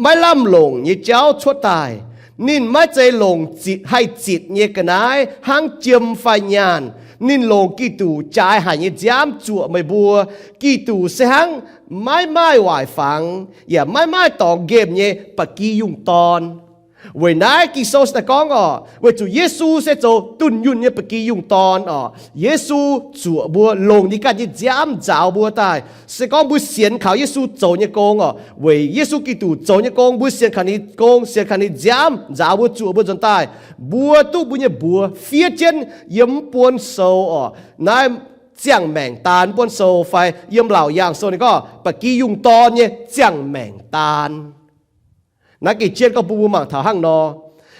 maiv lamh longc nyei jauv cuotv daaih. Ninh maiv zeiz longc zitc haih zitc nyei ga'naaiv hnangv jiem fai nyaanh. Ninh longc Giduc jaaix haic nyei nziaamv zuoqc meih mbuo. Giduc se hnangv maiv maaih waaic fangx yaac maiv maaih dorngx nqemh nyei ba'gi yungh dorn. Weic naaiv Ging-Sou se daaih gorngv oc, weic zuqc Yesu se zoux dunh yunh nyei ba'gi yungh dorn oc. Yesu zuoqc mbuo, longc ninh ganh nyei nziaamv nzaaux mbuo daaih. Se gorngv mbuo sienx kaux Yesu zoux nyei gong oc, weic Yesu Giduc zoux nyei gong, mbuo sienx kaux ninh gong, sienx kaux ninh nziaamv nzaaux mbuo, zuoqc mbuo nzuonx daaih, mbuo duqv mbuo nyei mbuox fiev jienv yiem mv buonv sou oc. Naaiv ziangh maengc daan mv buonv sou fai yiem Laauc Yaangh Sou ninh gorngv ba'gi yungh dorn nyei ziangh maengc daan. Naaiv gengh jienv gorngv bun mbuo mangc taux hnangv nor.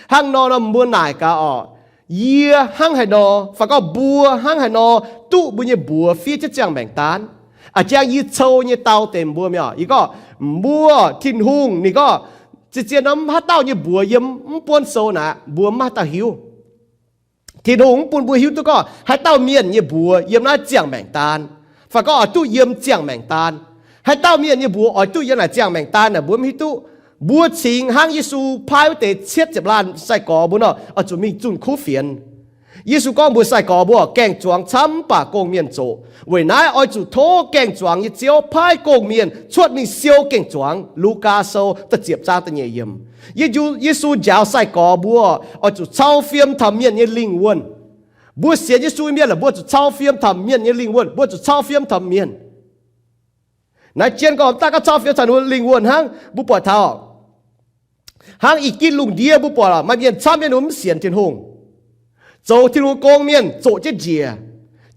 Hnangv nor nor mbuo naaic gaax oc, yie hnangv haaix nor, fai gorngv mbuo hnangv haaix nor duqv mbuo nyei mbuox fiev jienv ziangh maengc daan. A'jang yie cou nyei dau deix mbuo mi'aqv. Yie gorngv mbuo, Tin-Hungh ninh gorngv, zien-zien nor mv haaix dauh nyei mbuox yiem mv buonv sou naaic, mbuo mv haaix dauh hiuv. Tin-Hungh mv bun mbuo hiuv duqv gorngv haaix dauh mienh nyei mbuox yiem naaiv ziangh maengc daan, fai gorngv oix duqv yiem ziangh maengc daan. Haaix dauh mienh nyei mbuox oix duqv yiem naaic ziangh maengc daan naaic, mbuo mv hiuv duqv. Mbuo cingx hnangv Yesu paaiv wuov deix cietv ziepc laanh sai-gorx mbuo nor, oix zuqc mingh zunh kuv fienx. Yesu gorngv mbuox sai-gorx mbuo, gaeng-zuangx camv mv baac gong-mienh zoqc. Weic naaiv oix zuqc tov gaeng-zuangx nyei Ziouv paaiv gong-mienh cuotv mingh siou gaeng-zuangx. Lugaa Sou da'ziepc zaang da'nyeic yiemc. Yesu njaaux sai-gorx mbuo oix zuqc cau fiem taux mienh nyei lingh wuonh. Mbuo sienx Yesu nyei mienh aah, mbuo zuqc cau fiem taux mienh nyei lingh wuonh. Mbuo zuqc cau fiem taux mienh. Naaiv jienv gorngv daaih gauh cau fiem taux ninh mbuo lingh wuonh hnangv. Mbuo buatc taux hnangv i gitv lungh ndiev mbuo buatc maaih mienh camv nyei ninh mbuo mv sienx Tin-Hungh, zoux Tin-Hungh gong mienh zoqc jienv njiec.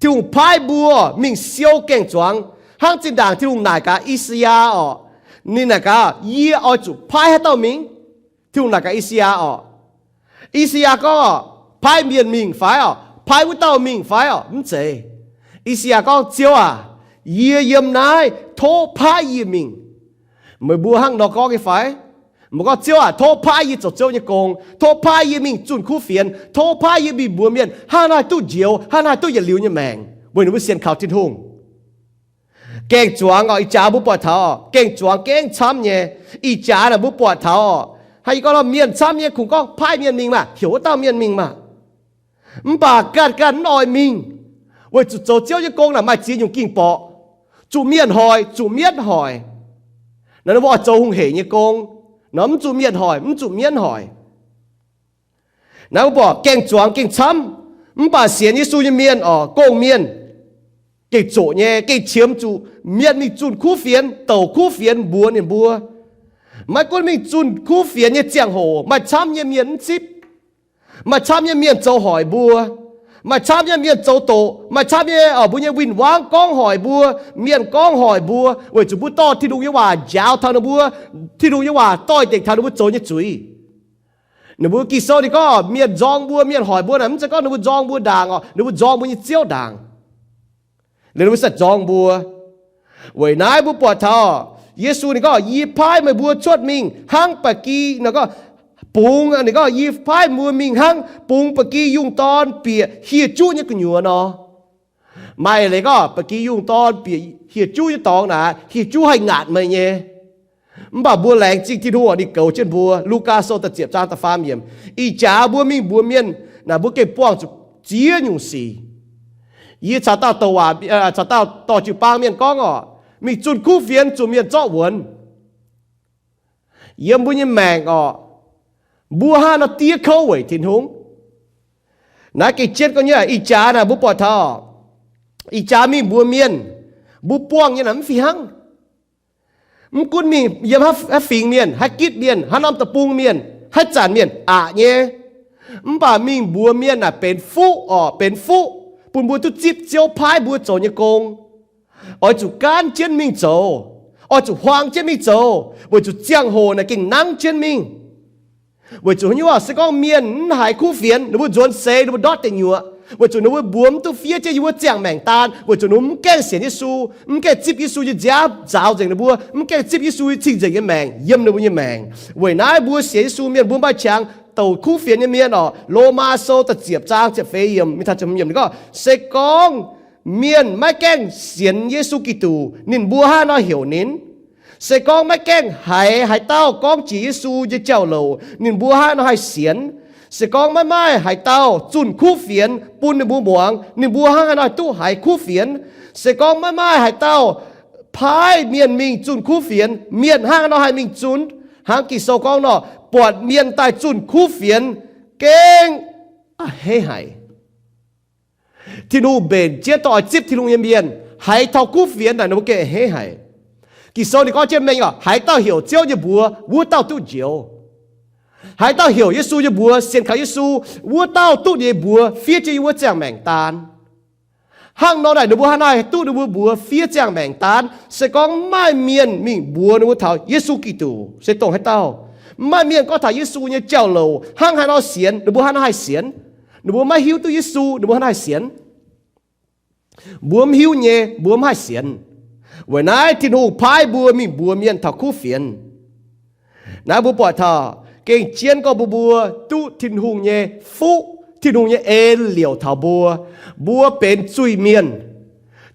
Tin-Hungh paaiv mbuo mingh siou gaeng-zuangx. Hnangv zinh ndaangc Tin-Hungh naaic gaax I^saa^yaa orqc, ninh naaic gaax, yie oix zuqc paaiv haaix dauh mingh? Tin-Hungh naaic gaax I^saa^yaa orqc. I^saa^yaa gorngv, paaiv mienh mingh fai orqc, paaiv wuov dauh mingh fai orqc? Mv zeiz. I^saa^yaa gorngv, Ziouv aac, yie yiem naaiv, tov paaiv yie mingh. Meih mbuo hnangv nor gorngv nyei fai? Meih gorngv, Ziouv aac, tov paaiv yie zoux Ziouv nyei gong, tov paaiv yie mingh zunh kuv fienx, tov paaiv yie mingh mbuox mienh hnangv naaiv duqv njoux, hnangv naaiv duqv yietc liuz nyei maengc, weic ninh mbuo sienx kaux Tin-Hungh. Gaeng-zuangx orqc, ih jaax mbuo buatc taux gaeng-zuangx gengh camv nyei. Ih jaax naaic mbuo buatc taux orqc, hnangv yie gorngv nor, mienh camv nyei kungx gorngv paaiv mienh mingh maah, heuc wuov dauh mienh mingh maah. Mv baac ganh ganh mv oix mingh, weic zuqc zoux Ziouv nyei gong naaic maaih ziex nyungc ging-borqc. Zuqc mienh hoic, zuqc mienv hoic. Naaiv mbuo oix zoux hungh hec nyei gong, naaiv mv zuqc mienh hoic, mv zuqc mienv hoic. Naaiv mbuo buatc gaeng-zuangx gengh camv, mv baac sienx Yesu nyei mienh orqc, gong-mienh gengh zoqc nyei, gengh qiemx zuqc mienh mingh zunh kuv fienx, douc kuv fienx mbuox ninh mbuo. Maiv gunv mingh zunh kuv fienx nyei ziangh hoc maaih camv nyei mienh mv zipv. Maaih camv nyei mienh zoux hoic mbuo. Maaih camv nyei mienh zoux doqc. Maaih camv nyei oc, mbuo nyei win-wangv gorngv hoic mbuo, mienh gorngv hoic mbuo, weic zuqc mbuo dorh Tin-Hungh nyei waac njaaux taux ninh mbuo, Tin-Hungh nyei waac doix-dekc taux ninh mbuo zoux nyei zuiz. Ninh mbuo Ging-Sou ninh gorngv mienh nzorng mbuo, mienh hoic mbuo naaic, mv zeiz gorngv ninh mbuo nzorng mbuo ndaangc oc, ninh mbuo nzorng mbuo nyei Ziouv ndaangc. Liuz ninh mbuo se zorng mbuo. Weic naaiv mbuo buatc taux Yesu ninh gorngv, yie paaiv meih mbuo cuotv mingh hnangv ba'gi, ninh gorngv, bungx, ninh gorngv, yie paaiv mbuo mingh hnangv bungx ba'gi yungh dorn bieqc hieh juqv nyei gu'nyuoz nor. Maaih leiz gorngv ba'gi yungh dorn bieqc hieh juqv nyei dorngx naaic, hieh juqv haih ngaatc meih nyei. Mv baac mbuo laengz zingh Tin-Hungh ninh goux jienv mbuo. Lugaa Sou da'ziepc zaang da'faam yiemc. Ih jaax mbuo mingh mbuox mienh naaic, mbuo gengh buangh zuqc ziex nyungc sic. Yie caux dauh douc waac, caux dauh dorh jiu-baang mienh gorngv orqc, mingh zunh kuv fienx zuqc mienh zorqv wuonx. Yiem mbuo nyei maengc orqc, mbuo hnangv nor diev kouv weic Tin-Hungh. Naaiv gengh jienv gorngv nyei. Ih jaax naaic mbuo buatc taux, ih jaax mingh mbuox mienh, mbuo buangh nyei naaic mv fih hnangv. Mv gunv mingh yiem haaix fingx mienh, haaix gitv mienh, haaix norm deic-bung mienh, haaix zanc mienh aqc nyei. Mv baac mingh mbuox mienh naaic benx fuqv orqc, benx fuqv bun mbuo duqv zipv Ziouv paaiv mbuo zoux nyei gong. Oix zuqc gaanv jienv mingh zoux. Oix zuqc huaang jienv mingh zoux, weic zuqc ziangh hoc naaic gengh nangv jienv mingh. Weic zuqc haaix nyungc, se gorngv mienh mv haiz kuv fienx, ninh mbuo nzuonx seix, ninh mbuo ndortv deic nyuoqc, weic zuqc ninh mbuo mbuox mv duqv fiev jienv yie mbuo ziangh maengc daan, weic zuqc ninh mbuo mv gaengh sienx Yesu, mv gaengh zipv Yesu nyei nziaamv nzaaux nzengc ninh mbuo, mv gaengh zipv Yesu nyei cing-nzengc nyei maengc yiem ninh mbuo nyei maengc. Weic naaiv mbuo sienx Yesu mienh mbuo maaih qangx douc kuv fienx nyei mienh orqc. Lomaa Sou da'ziepc zaang ziepc feix yiemc, mingh taux ziepc hmz yiemc ninh gorngv, se gorngv mienh maiv gaengh sienx Yesu Giduc, ninh mbuo hnangv haaix nor heuc ninh? Se gorngv maiv gaengh haiz haaix dauh gorngv jiex Yesu nyei jauv-louc, ninh mbuo hnangv haaix nor haih sienx? Se gorngv maiv maaih haaix dauh zunh kuv fienx bun ninh mbuo muangx, ninh mbuo hnangv haaix nor haih duqv haiz kuv fienx? Se gorngv maiv maaih haaix dauh paaiv mienh mingh zunh kuv fienx, mienh hnangv haaix nor haih mingh zunh? Hnangv Ging-Sou gorngv nor, buatc mienh daaih zunh kuv fienx gengh a'hneiv haic. Tin-Hungh mbenc jienv dorh oix zipv Tin-Hungh nyei mienh haiz taux kuv fienx naaic ninh mbuo gengh a'hneiv haic. Ging-Sou ninh gorngv jienv mengh orqc, haaix dauh heuc Ziouv nyei mbuox, wuov dauh duqv njoux. Haaix dauh heuc Yesu nyei mbuox, sienx kaux Yesu, wuov dauh duqv ninh nyei mbuox fiev jienv yiem wuov ziangh maengc daan. Hnangv nor naaic ninh mbuo hnangv haaix nor haih duqv ninh mbuo mbuox fiev ziangh maengc daan? Se gorngv maiv maaih mienh mingh mbuox ninh mbuo taux Yesu Giduc se dongh haaix dauh, maiv maaih mienh gorngv taux Yesu nyei jauv-louc hnangv haaix nor sienx, ninh mbuo hnangv haaix nor haih sienx? Ninh mbuo maiv hiuv duqv Yesu, ninh mbuo hnangv haaix sienx? Mbuo mv hiuv nyei, mbuo mv haih sienx. Weic naaiv Tin-Hungh paaiv mbuo mingh mbuox mienh taux kuv fienx. Naaiv mbuo buatc taux gengh jienv gorngv mbuo, mbuo duqv Tin-Hungh nyei fuqv, Tin-Hungh nyei en liouc taux mbuo. Mbuo benx zuiz-mienh,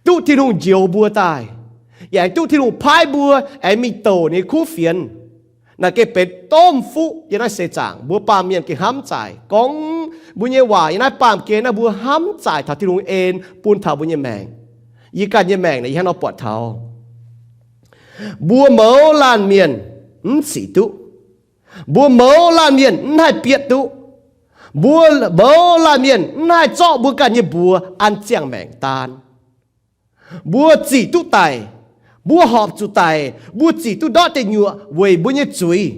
duqv Tin-Hungh njoux mbuo daaih, yaac duqv Tin-Hungh paaiv mbuo aengx mingh douc ninh kuv fienx. Naaiv gengh benx domh fuqv yiem naaiv seix zaangc. Mbuo baamh mienh gengh hnamv zaaic gorngv mbuo nyei waac yiem naaiv baamh gen naaiv, mbuo hnamv zaaic taux Tin-Hungh en bun taux mbuo nyei maengc. Yie ganh nyei maengc naaic, yie hnangv nor buatc taux mbuo mouz laanh mienh mv sic duqv. Mbuo mouz laanh mienh mv haih bietv duqv. Mbuo mouz laanh mienh mv haih zorqv mbuo ganh nyei mbuox an ziangh maengc daan. Mbuo zic duqv daic, mbuo horpc zuqc daic, mbuo zic duqv ndortv deic nyuoqc weic mbuo nyei zuiz.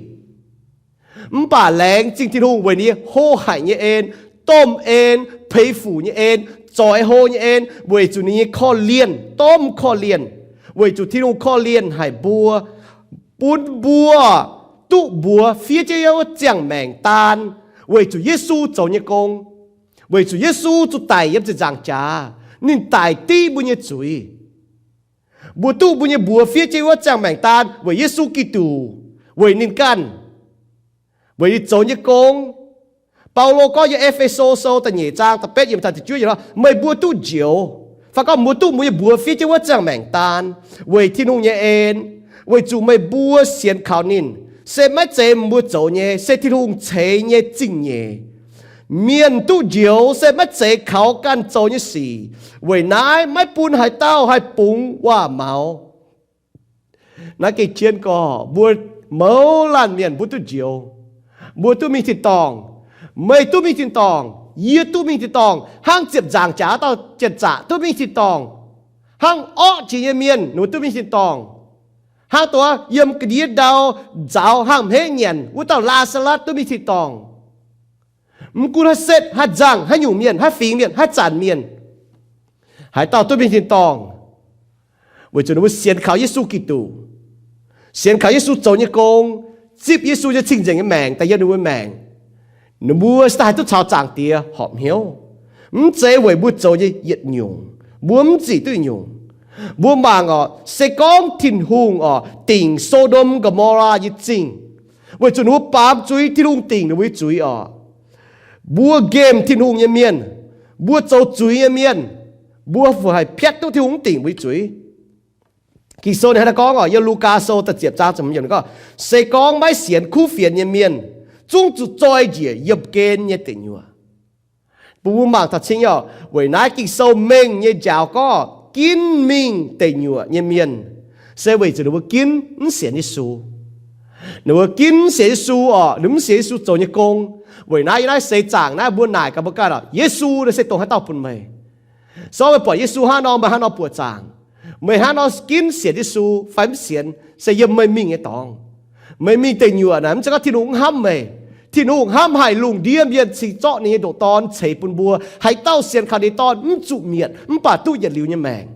Mv baac laengz zingh Tin-Hungh weic ninh hlo haic nyei en, domh en, peix fuc nyei en, zoix hlo nyei en, weic zuqc ninh nyei korv-lienh, domh korv-lienh, weic zuqc Tin-Hungh korv-lienh haic mbuo, bun mbuo duqv mbuox fiev jienv wuov ziangh maengc daan, weic zuqc Yesu zoux nyei gong, weic zuqc Yesu zuqc daic yiem ziepc nzaangc jaax, ninh daic div mbuo nyei zuiz. Mbuo duqv mbuo nyei mbuox fiev jienv wuov ziangh maengc daan weic Yesu Giduc, weic ninh ganh, weic ninh zoux nyei gong. Baulo gorngv yiem E^fe^so Sou da'nyeic zaang da'betv yiemc taux da'juov yiemc nor, meih mbuo duqv njoux, fai gorngv mbuo duqv mbuo nyei mbuox fiev jienv wuov ziangh maengc daan weic Tin-Hungh nyei en, weic zuqc meih mbuo sienx kaux ninh. Se maiv zeiz mbuo zoux nyei, se Tin-Hungh ceix nyei zingh nyeic. Mienh duqv njoux se maiv zeiz kaux ganh zoux nyei sic. Weic naaiv maiv bun haaix dauh haih bungx waac-maux. Naaiv gengh jienv gorngv mbuo mouz laanh mienh mbuo duqv njoux, mbuo duqv mingh tin-dorngh. Meih duqv mingh tin-dorngh, yie duqv mingh tin-dorngh, hnangv ziepc nzaangc jaax dauh janx-zaqc duqv mingh tin-dorngh, hnangv orqv jiex nyei mienh ninh mbuo duqv mingh tin-dorngh, hnangv dongh yiem ga'ndiev ndau nzaaux hnangv hmeiv nyanc wuov dauh Laa^saa^latv duqv mingh tin-dorngh. Mv gunv haaix setv, haaix nzangc, haaix nyungc mienh, haaix fingx mienh, haaix zanc mienh, haaix dauh duqv mingh tin-dorngh, weic zuqc ninh mbuo sienx kaux Yesu Giduc, sienx kaux Yesu zoux nyei gong, zipv Yesu nyei cing-nzengc nyei maengc daaih yiem ninh mbuo maengc. Ninh mbuo se daaih haih duqv caux Zaangc Diex horpc hnyouv. Mv zeiz weic mbuo zoux nyei yietc nyungc, mbuo mv zic duqv yietc nyungc. Mbuo mangc orqc, se gorngv Tin-Hungh orqc dingc So^ndom Go^mo^laa nyei zingh, weic zuqc ninh mbuo baamz zuiz, Tin-Hungh dingc ninh mbuo nyei zuiz orqc. Mbuo nqemh Tin-Hungh nyei mienh, mbuo zoux zuiz nyei mienh, mbuo fih haic piatv duqv Tin-Hungh mv dingc mbuo nyei zuiz. Ging-Sou ninh hnangv naaiv gorngv orqc, yiem Lugaa Sou da'ziepc zaang ziepc hmz yiemc gorngv, se gorngv maiv sienx kuv fienx nyei mienh zungv zuqc zoi njiec yiem gen nyei deic nyuoqc. Bun mbuo mangc taux cing orqc, weic naaiv Ging-Sou mengh nyei njaaux gorngv ginv mingh deic nyuoqc nyei mienh se weic zuqc ninh mbuo ginv mv sienx Yesu. Ninh mbuo ginv mv sienx Yesu orqc, ninh mv sienx Yesu zoux nyei gong. Weic naaiv yiem naaiv seix zaangc naaiv mbuo naaic gaax mbuo ganh orqc, Yesu naaiv se dongh haaix dauh bun meih? Se gorngv meih buatc Yesu hnangv nor, meih hnangv nor buoqc zaangc. Meih hnangv nor ginv sienx Yesu fai mv sienx se yiem meih mingh nyei dorngx. Meih mingh deic nyuoqc naaic mv zeiz gorngv Tin-Hungh mv hnamv meih. Tin-Hungh hnamv haic lungh ndiev mienh cingx zorqv ninh nyei ndoqc Dorn ceix bun mbuo. Haaix dauh sienx kaux ninh nyei Dorn mv zuqc mietc, mv baac duqv yietc liuz nyei maengc.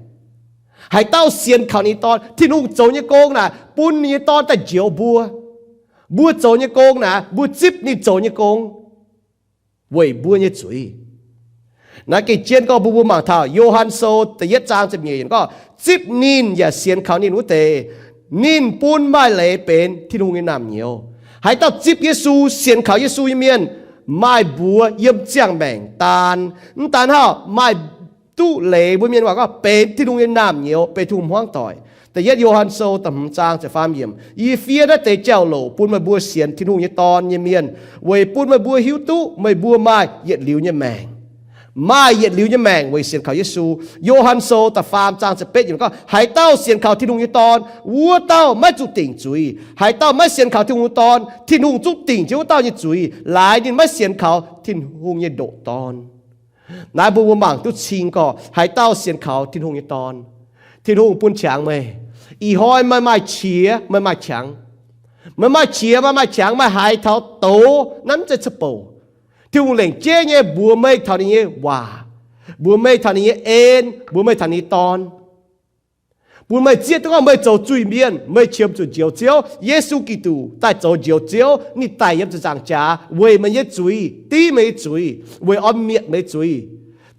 Haaix dauh sienx kaux ninh nyei Dorn, Tin-Hungh zoux nyei gong naaic bun ninh nyei Dorn daaih njoux mbuo. Mbuo zoux nyei gong naaic, mbuo zipv ninh zoux nyei gong weic mbuo nyei zuiz. Naaiv gengh jienv gorngv mbuo, mbuo mangc taux Yo^han Sou da'yietv zaang ziepc nyeic yiemc gorngv, zipv ninh yaac sienx kaux ninh wuov deix, ninh bun maaih leiz benx Tin-Hungh nyei naamh nyouz. Haaix dauh zipv Yesu, sienx kaux Yesu nyei mienh, maaih mbuox yiem ziangh maengc daan. Mv daan hnangv, maaih duqv leiz mbuo mienh waac gorngv benx Tin-Hungh nyei naamh nyouz, benx Tin-Hungh hmuangv doic. Da'yietv Yo^han Sou da'hmz zaang ziepc faam yiemc, yie fiev naaiv deix jauv-louc bun meih mbuo sienx Tin-Hungh nyei Dorn nyei mienh, weic bun meih mbuo hiuv duqv meih mbuo maaih yietc liuz nyei maengc. Maaih yietc liuz nyei maengc weic sienx kaux Yesu. Yo^han Sou da'faam zaang ziepc betv yiemc gorngv, haaix dauh sienx kaux Tin-Hungh nyei Dorn, wuov dauh maiv zuqc dingc zuiz. Haaix dauh maiv sienx kaux Tin-Hungh nyei Dorn, Tin-Hungh zungv dingc jienv wuov dauh nyei zuiz, laaix ninh maiv sienx kaux Tin-Hungh nyei ndoqc Dorn. Naaiv mbuo, mbuo mangc duqv cing gorqv haaix dauh sienx kaux Tin-Hungh nyei Dorn, Tin-Hungh bun qangx meih. Ih hnoi meih maaih qiex, meih maaih qangx. Meih maaih qiex, meih maaih qangx, meih haiz taux doz, naaiv mv zeiz ca'bouc. Tin-Hungh lengc jeiv nyei mbuox meih taux ninh nyei waac, mbuox meih taux ninh nyei en, mbuox meih taux ninh nyei Dorn. bun meih zieqv duqv gorngv meih zoux zuiz-mienh, meih qiemx zuqc njoux Ziouv. Yesu Giduc daaih zoux njoux Ziouv. Ninh daic yiem ziepc nzaangc jaax weic meih nyei zuiz, div meih nyei zuiz, weic oix mietc meih nyei zuiz.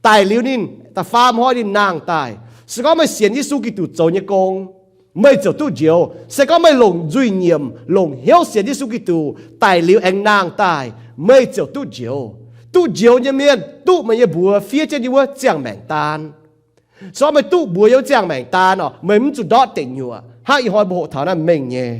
Daic liuz ninh da'faam hnoi ninh nangh daaih. Se gorngv meih sienx Yesu Giduc zoux nyei gong, meih ziouc duqv njoux. Se gorngv meih longc nzuih nyiemc, longc hnyouv sienx Yesu Giduc, daic liuz aengx nangh daaih, meih ziouc duqv njoux. Duqv njoux nyei mienh duqv meih nyei mbuox fiev jienv yiem wuov ziangh maengc daan. Se gorngv meih duqv mbuox yiem wuov ziangh maengc daan orqc, meih mv zuqc ndortv deic nyuoqc. Hnangv ih hnoi mbuo hoqc taux naaiv mengh nyei.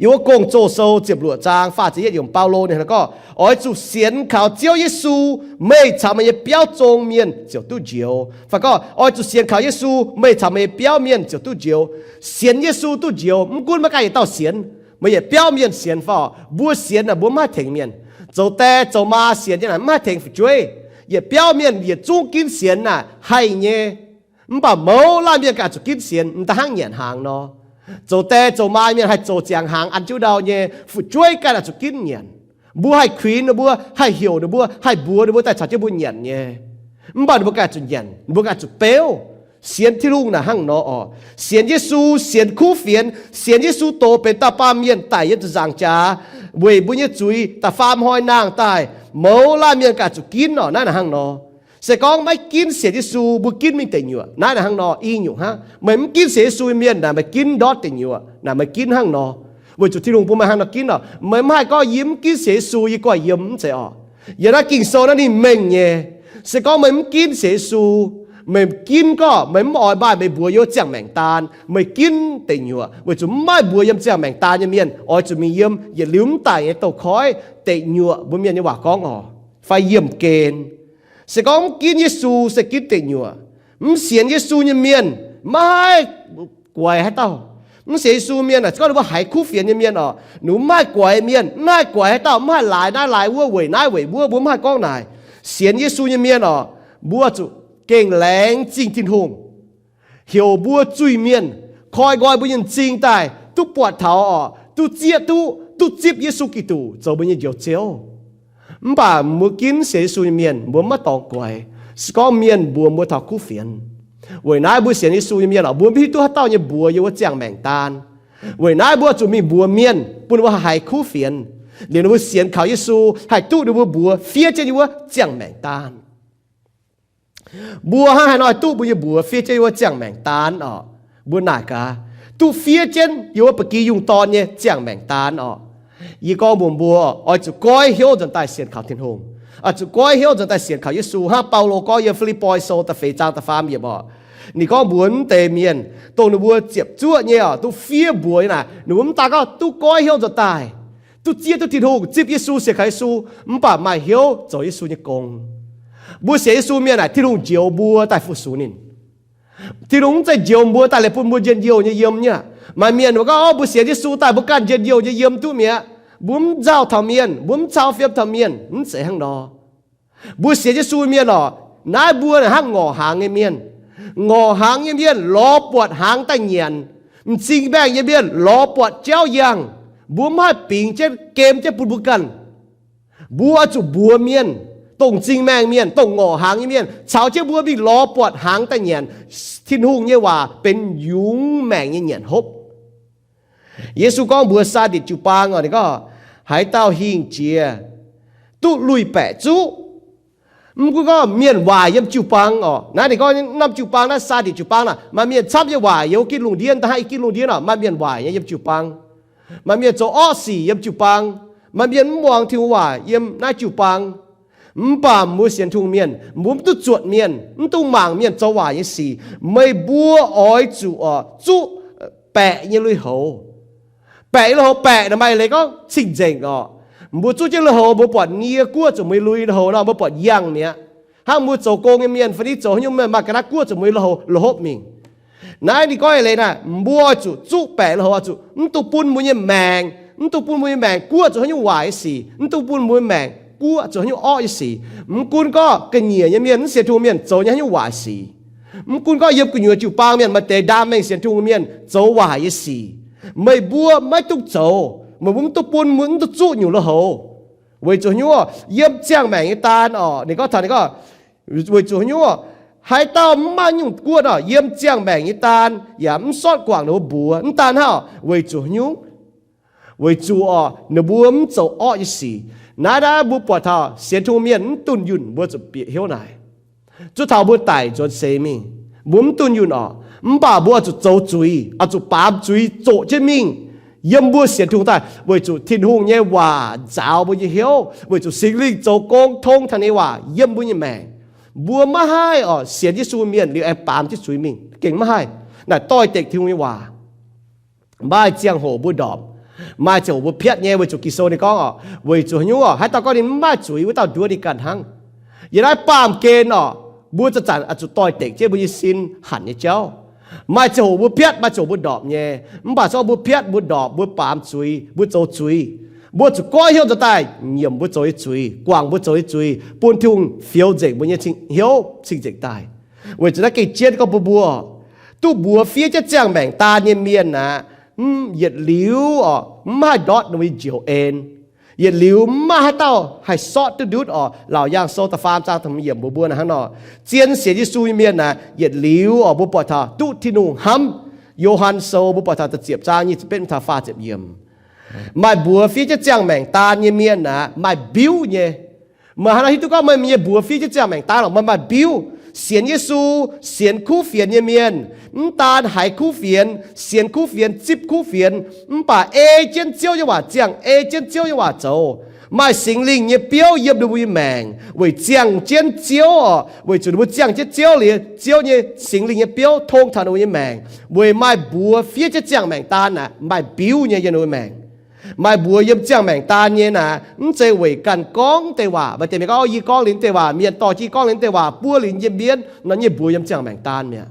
Yiem wuov Gong-Zoh sou ziepc luoqc zaang faah ziepc yietv yiemc, Baulo ninh gorngv, oix zuqc sienx kaux Ziouv Yesu, meih caux meih nyei biauv zong mienh ziouc duqv njoux. Fai gorngv, oix zuqc sienx kaux Yesu, meih caux meih nyei biauv mienh ziouc duqv njoux. Sienx Yesu duqv njoux, mv gunv maiv gaengh yietc dauh sienx, meih yietc biauv mienh sienx fai orqc, mbuo sienx naaic mbuo mv haih tengx mienh. Zoux die zoux maa sienx nyei naaic mv haih tengx fu'jueiv. Yietc biauv mienh yietc zungv ginv sienx naaic haih nyei. Mv baac mouz laanh mienh ganh zuqc ginv sienx, m'daaih hnangv nyanc hnaangx nor. Zoux die zoux maa mienh haih zoux ziangx hnaangx an jienv ndau nyei, fu'jueiv ganh oix zuqc ginv nyanc. Mbuo haih kuinx ninh mbuo, haih heuc ninh mbuo, haih mbuox ninh mbuo daaih caux jienv mbuo nyanc nyei. Mv baac ninh mbuo ganh zuqc nyanc, ninh mbuo ganh zuqc beuv. Sienx Tin-Hungh naaic hnangv nor orqc. Sienx Yesu, sienx kuv fienx, sienx Yesu doz benx dauh baamh mienh daic yiem ziepc nzaangc jaax weic mbuo nyei zuiz, da'faam hnoi nangh daaih, mouz laanh mienh ganh zuqc ginv orqc. Naaiv naaic hnangv nor. Se gorngv maiv ginv sienx Yesu, mbuo ginv mingh deic nyuoqc. Naaiv naaic hnangv nor i nyungc hnangv. Meih mv ginv sienx Yesu nyei mienh naaic meih ginv ndortv deic nyuoqc, naaic meih ginv hnangv nor. Weic zuqc Tin-Hungh bun meih hnangv nor ginv orqc. Meih mv haih gorngv yie mv ginv sienx Yesu yie guanh yiem, mv zeiz orqc. Yiem naaiv Ging-Sou naaiv ninh mengh nyei. Se gorngv meih mv ginv sienx Yesu, meih ginv gorngv meih mv oix maaih meih mbuox yiem wuov ziangh maengc daan, meih ginv deic nyuoqc, weic zuqc mv maaih mbuox yiem ziangh maengc daan nyei mienh oix zuqc mingh yiem yietc liuz mv daic nyei douz-koiv, deic nyuoqc mbuo mienh nyei waac gorngv orqc, fai yiemh gen. Se gorngv mv ginv Yesu se ginv deic nyuoqc. Mv sienx Yesu nyei mienh maiv haih guaix haaix dauh. Mv sienx Yesu mienh aah, se gorngv ninh mbuo haiz kuv fienx nyei mienh orqc, ninh mbuo mv haih guaix mienh, mv haih guaix haaix dauh, mv haih laaix naaiv laaix wuov, weic naaiv weic wuov, mbuo mv haih gorngv naaic. Sienx Yesu nyei mienh orqc, mbuo zuqc gengh laengz zingh Tin-Hungh, heuc mbuo zuiz-mienh, koi nqoi mbuo nyei m'zing daaih, duqv buatc taux orqc, duqv zieqv duqv, duqv zipv Yesu Giduc zoux mbuo nyei Njoux Ziouv. Mv baac mbuo ginv sienx Yesu nyei mienh mbuo maiv dorngx guaix, se gorngv mienh mbuox mbuo taux kuv fienx. Weic naaiv mbuo sienx Yesu nyei mienh orqc, mbuo mv hiuv duqv haaix dauh nyei mbuox yiem wuov ziangh maengc daan. Weic naaiv mbuo zuqc mingh mbuox mienh bun ninh mbuo haih kuv fienx, liuz ninh mbuo sienx kaux Yesu haih duqv ninh mbuo mbuox fiev jienv yiem wuov ziangh maengc daan. Mbuo hnangv haaix nor duqv mbuo nyei mbuox fiev jienv yiem wuov ziangh maengc daan orqc? Mbuo naaic gaax, duqv fiev jienv yiem wuov ba'gi yungh dorn nyei ziangh maengc daan orqc? Yie gorngv mbuox mbuo, oix zuqc goiv hnyouv nzuonx daaih sienx kaux Tin-Hungh. Oix zuqc goiv hnyouv nzuonx daaih sienx kaux Yesu. Hnangv Baulo gorngv yiem Fi^lipv^poi Sou da'feix zaang da'faam yiemc orqc, ninh gorngv mbuox wuov deix mienh, dongh ninh mbuo ziepc zuoqv nyei orqc, duqv fiev mbuox nyei naaic, ninh mbuo mv daan gorngv duqv goiv hnyouv nzuonx daaih, duqv zieqv duqv Tin-Hungh, zipv Yesu, sienx kaux Yesu, mv baac maaih hnyouv zoux Yesu nyei gong. Mbuo sienx Yesu mienh naaic, Tin-Hungh njoux mbuo daaih fu-sux ninh. Tin-Hungh mv zeiz njoux mbuo daaih liuz bun mbuo njien-youh nyei yiem nyei aqv. Maaih mienh gorngv, o, mbuo sienx Yesu daaih mbuo ganh njien-youh nyei yiem duqv mi'aqv. Mbuo mv nzauh taux mienh, mbuo mv cau fiem taux mienh. Mv zeiz hnangv nor. Mbuo sienx Yesu mienh orqc, naaiv mbuo hnangv ngorc hnaangx nyei mienh. Ngorc hnaangx nyei mienh lorz buatc hnaangx daaih nyanc. M'zing maengh nyei mienh lorz buatc jauv yangh. Mbuo mv haih bingx jienv, gem jienv bun mbuo ganh. Mbuo oix zuqc mbuox mienh, dongh m'zing maengh mienh, dongh ngorc hnaangx nyei mienh, caux jienv mbuo mingh lorz buatc hnaangx daaih nyanc. Tin-Hungh nyei waac benx yungz maengc nyei nyanc hopv. Yesu gorngv mbuox Saaditc jiu-baang orqc, ninh gorngv, haaix dauh hingh jiex duqv lui-baeqc zuqv, mv gunv gorngv mienh waaic yiem jiu-baang orqc. Naaiv ninh gorngv norm jiu-baang naaiv, Saaditc jiu-baang naaic, maaih mienh camv nyei waaic yiem ginv lungh ndiev, da'hnangv i ginv lungh ndiev orqc, maaih mienh waaic nyei yiem jiu-baang. Maaih mienh zoux orqv sic yiem jiu-baang. Maaih mienh mv muangx Tin-Hungh waac yiem naaiv jiu-baang. Mv baac mbuo sienx Tin-Hungh mienh, mbuo mv duqv zuotc mienh, mv duqv mangc mienh zoux waaic nyei sic. Meih mbuo oix zuqc orqc zuqv baeqc nyei lui-houx. Baeqc nyei lui-houx, baeqc naaic maaih leiz gorngv cing-nzengc orqc. Mbuo zuqv jienv lui-houx, mbuo buatc nie guoqv zuqc meih lui lui-houx nor, mbuo buatc yangh mi'aqv. Hnangv mbuo zoux gong nyei mienh fai ni zoux haaix nyungc mienh maaih ga'naaiv guoqv zuqc meih lui-houx, lui-houx hopv mingh. Naaiv ninh gorngv eix leiz naaic, mbuo oix zuqc zuqv baeqc lui-houx, oix zuqc mv dungx bun mbuo nyei maengc, mv dungx bun mbuo nyei maengc guoqv zuqc haaix nyungc waaic nyei sic, mv dungx bun mbuo nyei maengc guoqv zuqc haaix nyungc orqv nyei sic. Mv gunv gorngv ga'nyiec nyei mienh, mv sienx Tin-Hungh mienh zoux nyei haaix nyungc waaic sic. Mv gunv gorngv yiem gu'nyuoz jiu-baang mienh maaih deix ndaam mengh sienx Tin-Hungh mienh zoux waaic nyei sic, meih mbuo maiv dungx zoux. Meih mbuo mv dungx bun, mv dungx zuqv nyungc lui-houx. Weic zuqc haaix nyungc? Yiem ziangh maengc nyei daan orqc, ninh gorngv taux, ninh gorngv, weic zuqc haaix nyungc? Haaix dauh mv maaih nyungc guoqv oc, yiem ziangh maengc nyei daan yaac mv sortv guangc ninh mbuo mbuox. Mv daan hnangv, weic zuqc haaix nyungc? Weic zuqc oc, ninh mbuo mv zoux orqv nyei sic. Naaiv, naaiv mbuo buatc taux sienx Tin-Hungh mienh mv dunh yunh mbuo zuqc bieqc hnyouv naaic. Zuov taux mbuo daic nzuonx seix mingh, mbuo mv dunh yunh oc, mv baac mbuo oix zuqc zoux zuiz, oix zuqc baamz zuiz zoqc jienv mingh. Yiem mbuo sienx Tin-Hungh daaih, weic zuqc Tin-Hungh nyei waac nzaaux mbuo nyei hnyouv, weic zuqc Singx Lingh zoux gong tong taux ninh nyei waac yiem mbuo nyei maengc. Mbuo maiv haih oc, sienx Yesu mienh liuz aengx baamz jienv zuiz mingh, gengh maiv haih. Naaic doix-dekc Tin-Hungh nyei waac. Maaih ziangh hoc mbuo ndorpc, maaih ziangh hoc mbuo piatv nyei, weic zuqc Ging-Sou ninh gorngv oc, weic zuqc haaix nyungc oc, haaix dauh gorngv ninh mv maaih zuiz, wuov dauh nduov ninh ganh hnangv. Yiem naaiv baamh gen oc, mbuo zanc-zanc oix zuqc doix-dekc jienv mbuo nyei sin hanc nyei jauv. Maaih ziangh hoc mbuo piatv, maaih ziangh hoc mbuo ndorpc nyei. Mv baac se gorngv mbuo piatv, mbuo ndorpc, mbuo baamz zuiz, mbuo zoux zuiz, mbuo zuqc goiv hnyouv nzuonx daaih nyiemc mbuo zoux nyei zuiz, guangc mbuo zoux nyei zuiz, bun Tin-Hungh fioux nzengc mbuo nyei hnyouv cing-nzengc daaih. Weic zuqc naaiv gengh jienv gorngv bun mbuo, duqv mbuox fiev jienv ziangh maengc daan nyei mienh aqv, mv yietc liuz oc, mv haih ndortv ninh mbuo nyei njoux en. Yietc liuz mv maaih haaix dauh haih sortv duqv ndutv oc. Laauc Yaangh Sou da'faam zaang da'hmz yiemc mbuox mbuo naaic hnangv nor, zien sienx Yesu nyei mienh aeqv, yietc liuz oc, mbuo buatc taux duqv Tin-Hungh hnamv. Yo^han Sou mbuo buatc taux da'ziepc zaang nyic ziepc betv mingh taux faah ziepc yiemc. Maaih mbuox fiev jienv ziangh maengc daan nyei mienh aeqv, maaih mbiuv nyei. Meih hnangv nor hiuv duqv gorngv meih nyei mbuox fiev jienv ziangh maengc daan lorqc, meih maaih mbiuv. Sienx Yesu, sienx kuv fienx nyei mienh, mv daan haiz kuv fienx, sienx kuv fienx, zipv kuv fienx, mv baac ei jienv Ziouv nyei waac ziangh, ei jienv Ziouv nyei waac zoux. Maaih Singx Lingh nyei biouv yiem ninh mbuo nyei maengc weic ziangh jienv Ziouv oc. Weic zuqc ninh mbuo ziangh jienv Ziouv liuz, Ziouv nyei Singx Lingh nyei biouv tong taux ninh mbuo nyei maengc, weic maaih mbuox fiev jienv ziangh maengc daan aeqv, maaih mbiuv nyei yiem ninh mbuo maengc. Maaih mbuox yiem ziangh maengc daan nyei naaic, mv zeiz weic ganh gorngv deix waac. Maaih deix mienh gorngv, Yie gorngv liuz deix waac, mienh dorh jienv gorngv liuz deix waac buov liuz yiem mienv nor, nyei mbuox yiem ziangh maengc daan mi'aqv.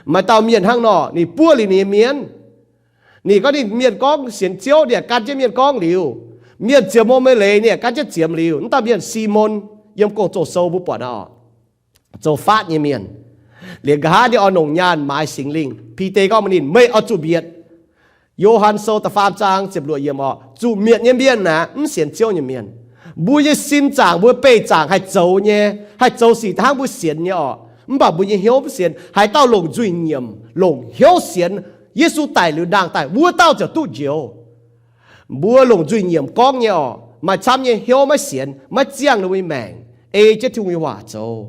Maaih dauh mienh hnangv nor, ninh buov liuz ninh nyei mienv. Ninh gorngv ninh mienh gorngv sienx Ziouv, ninh yaac gan jienv mienh gorngv liuz. Mienh ziouc mong meih leiz, ninh yaac gan jienv ziemx liuz. Mv dauh mienh Simon, yiem Gong-Zoh Sou mbuo buatc oc, zoux faatv nyei mienh. Liuz nqa'haav ninh oix longc nyaanh maaiz Singx Lingh. Bide gorngv mbuox ninh, Meih oix zuqc mietc. Yo^han Sou da'faam zaang ziepc luoqc yiemc oc, zuqc mietc nyei mienh aeqv, mv sienx Ziouv nyei mienh. Mbuo nyei sin zaangc, mbuo beih zaangc haih zoux nyei, haih zoux sic da'hnangv mbuo sienx nyei oc, mv baac mbuo nyei hnyouv mv sienx. Haaix dauh longc nzuih nyiemc, longc hnyouv sienx Yesu daic liuz ndaangc daaih, wuov dauh ziouc duqv njoux. Mbuo longc nzuih nyiemc gorngv nyei oc, maaih camv nyei hnyouv maiv sienx, maiv ziangh ninh mbuo nyei maengc ei jienv Tin-Hungh nyei waac zoux.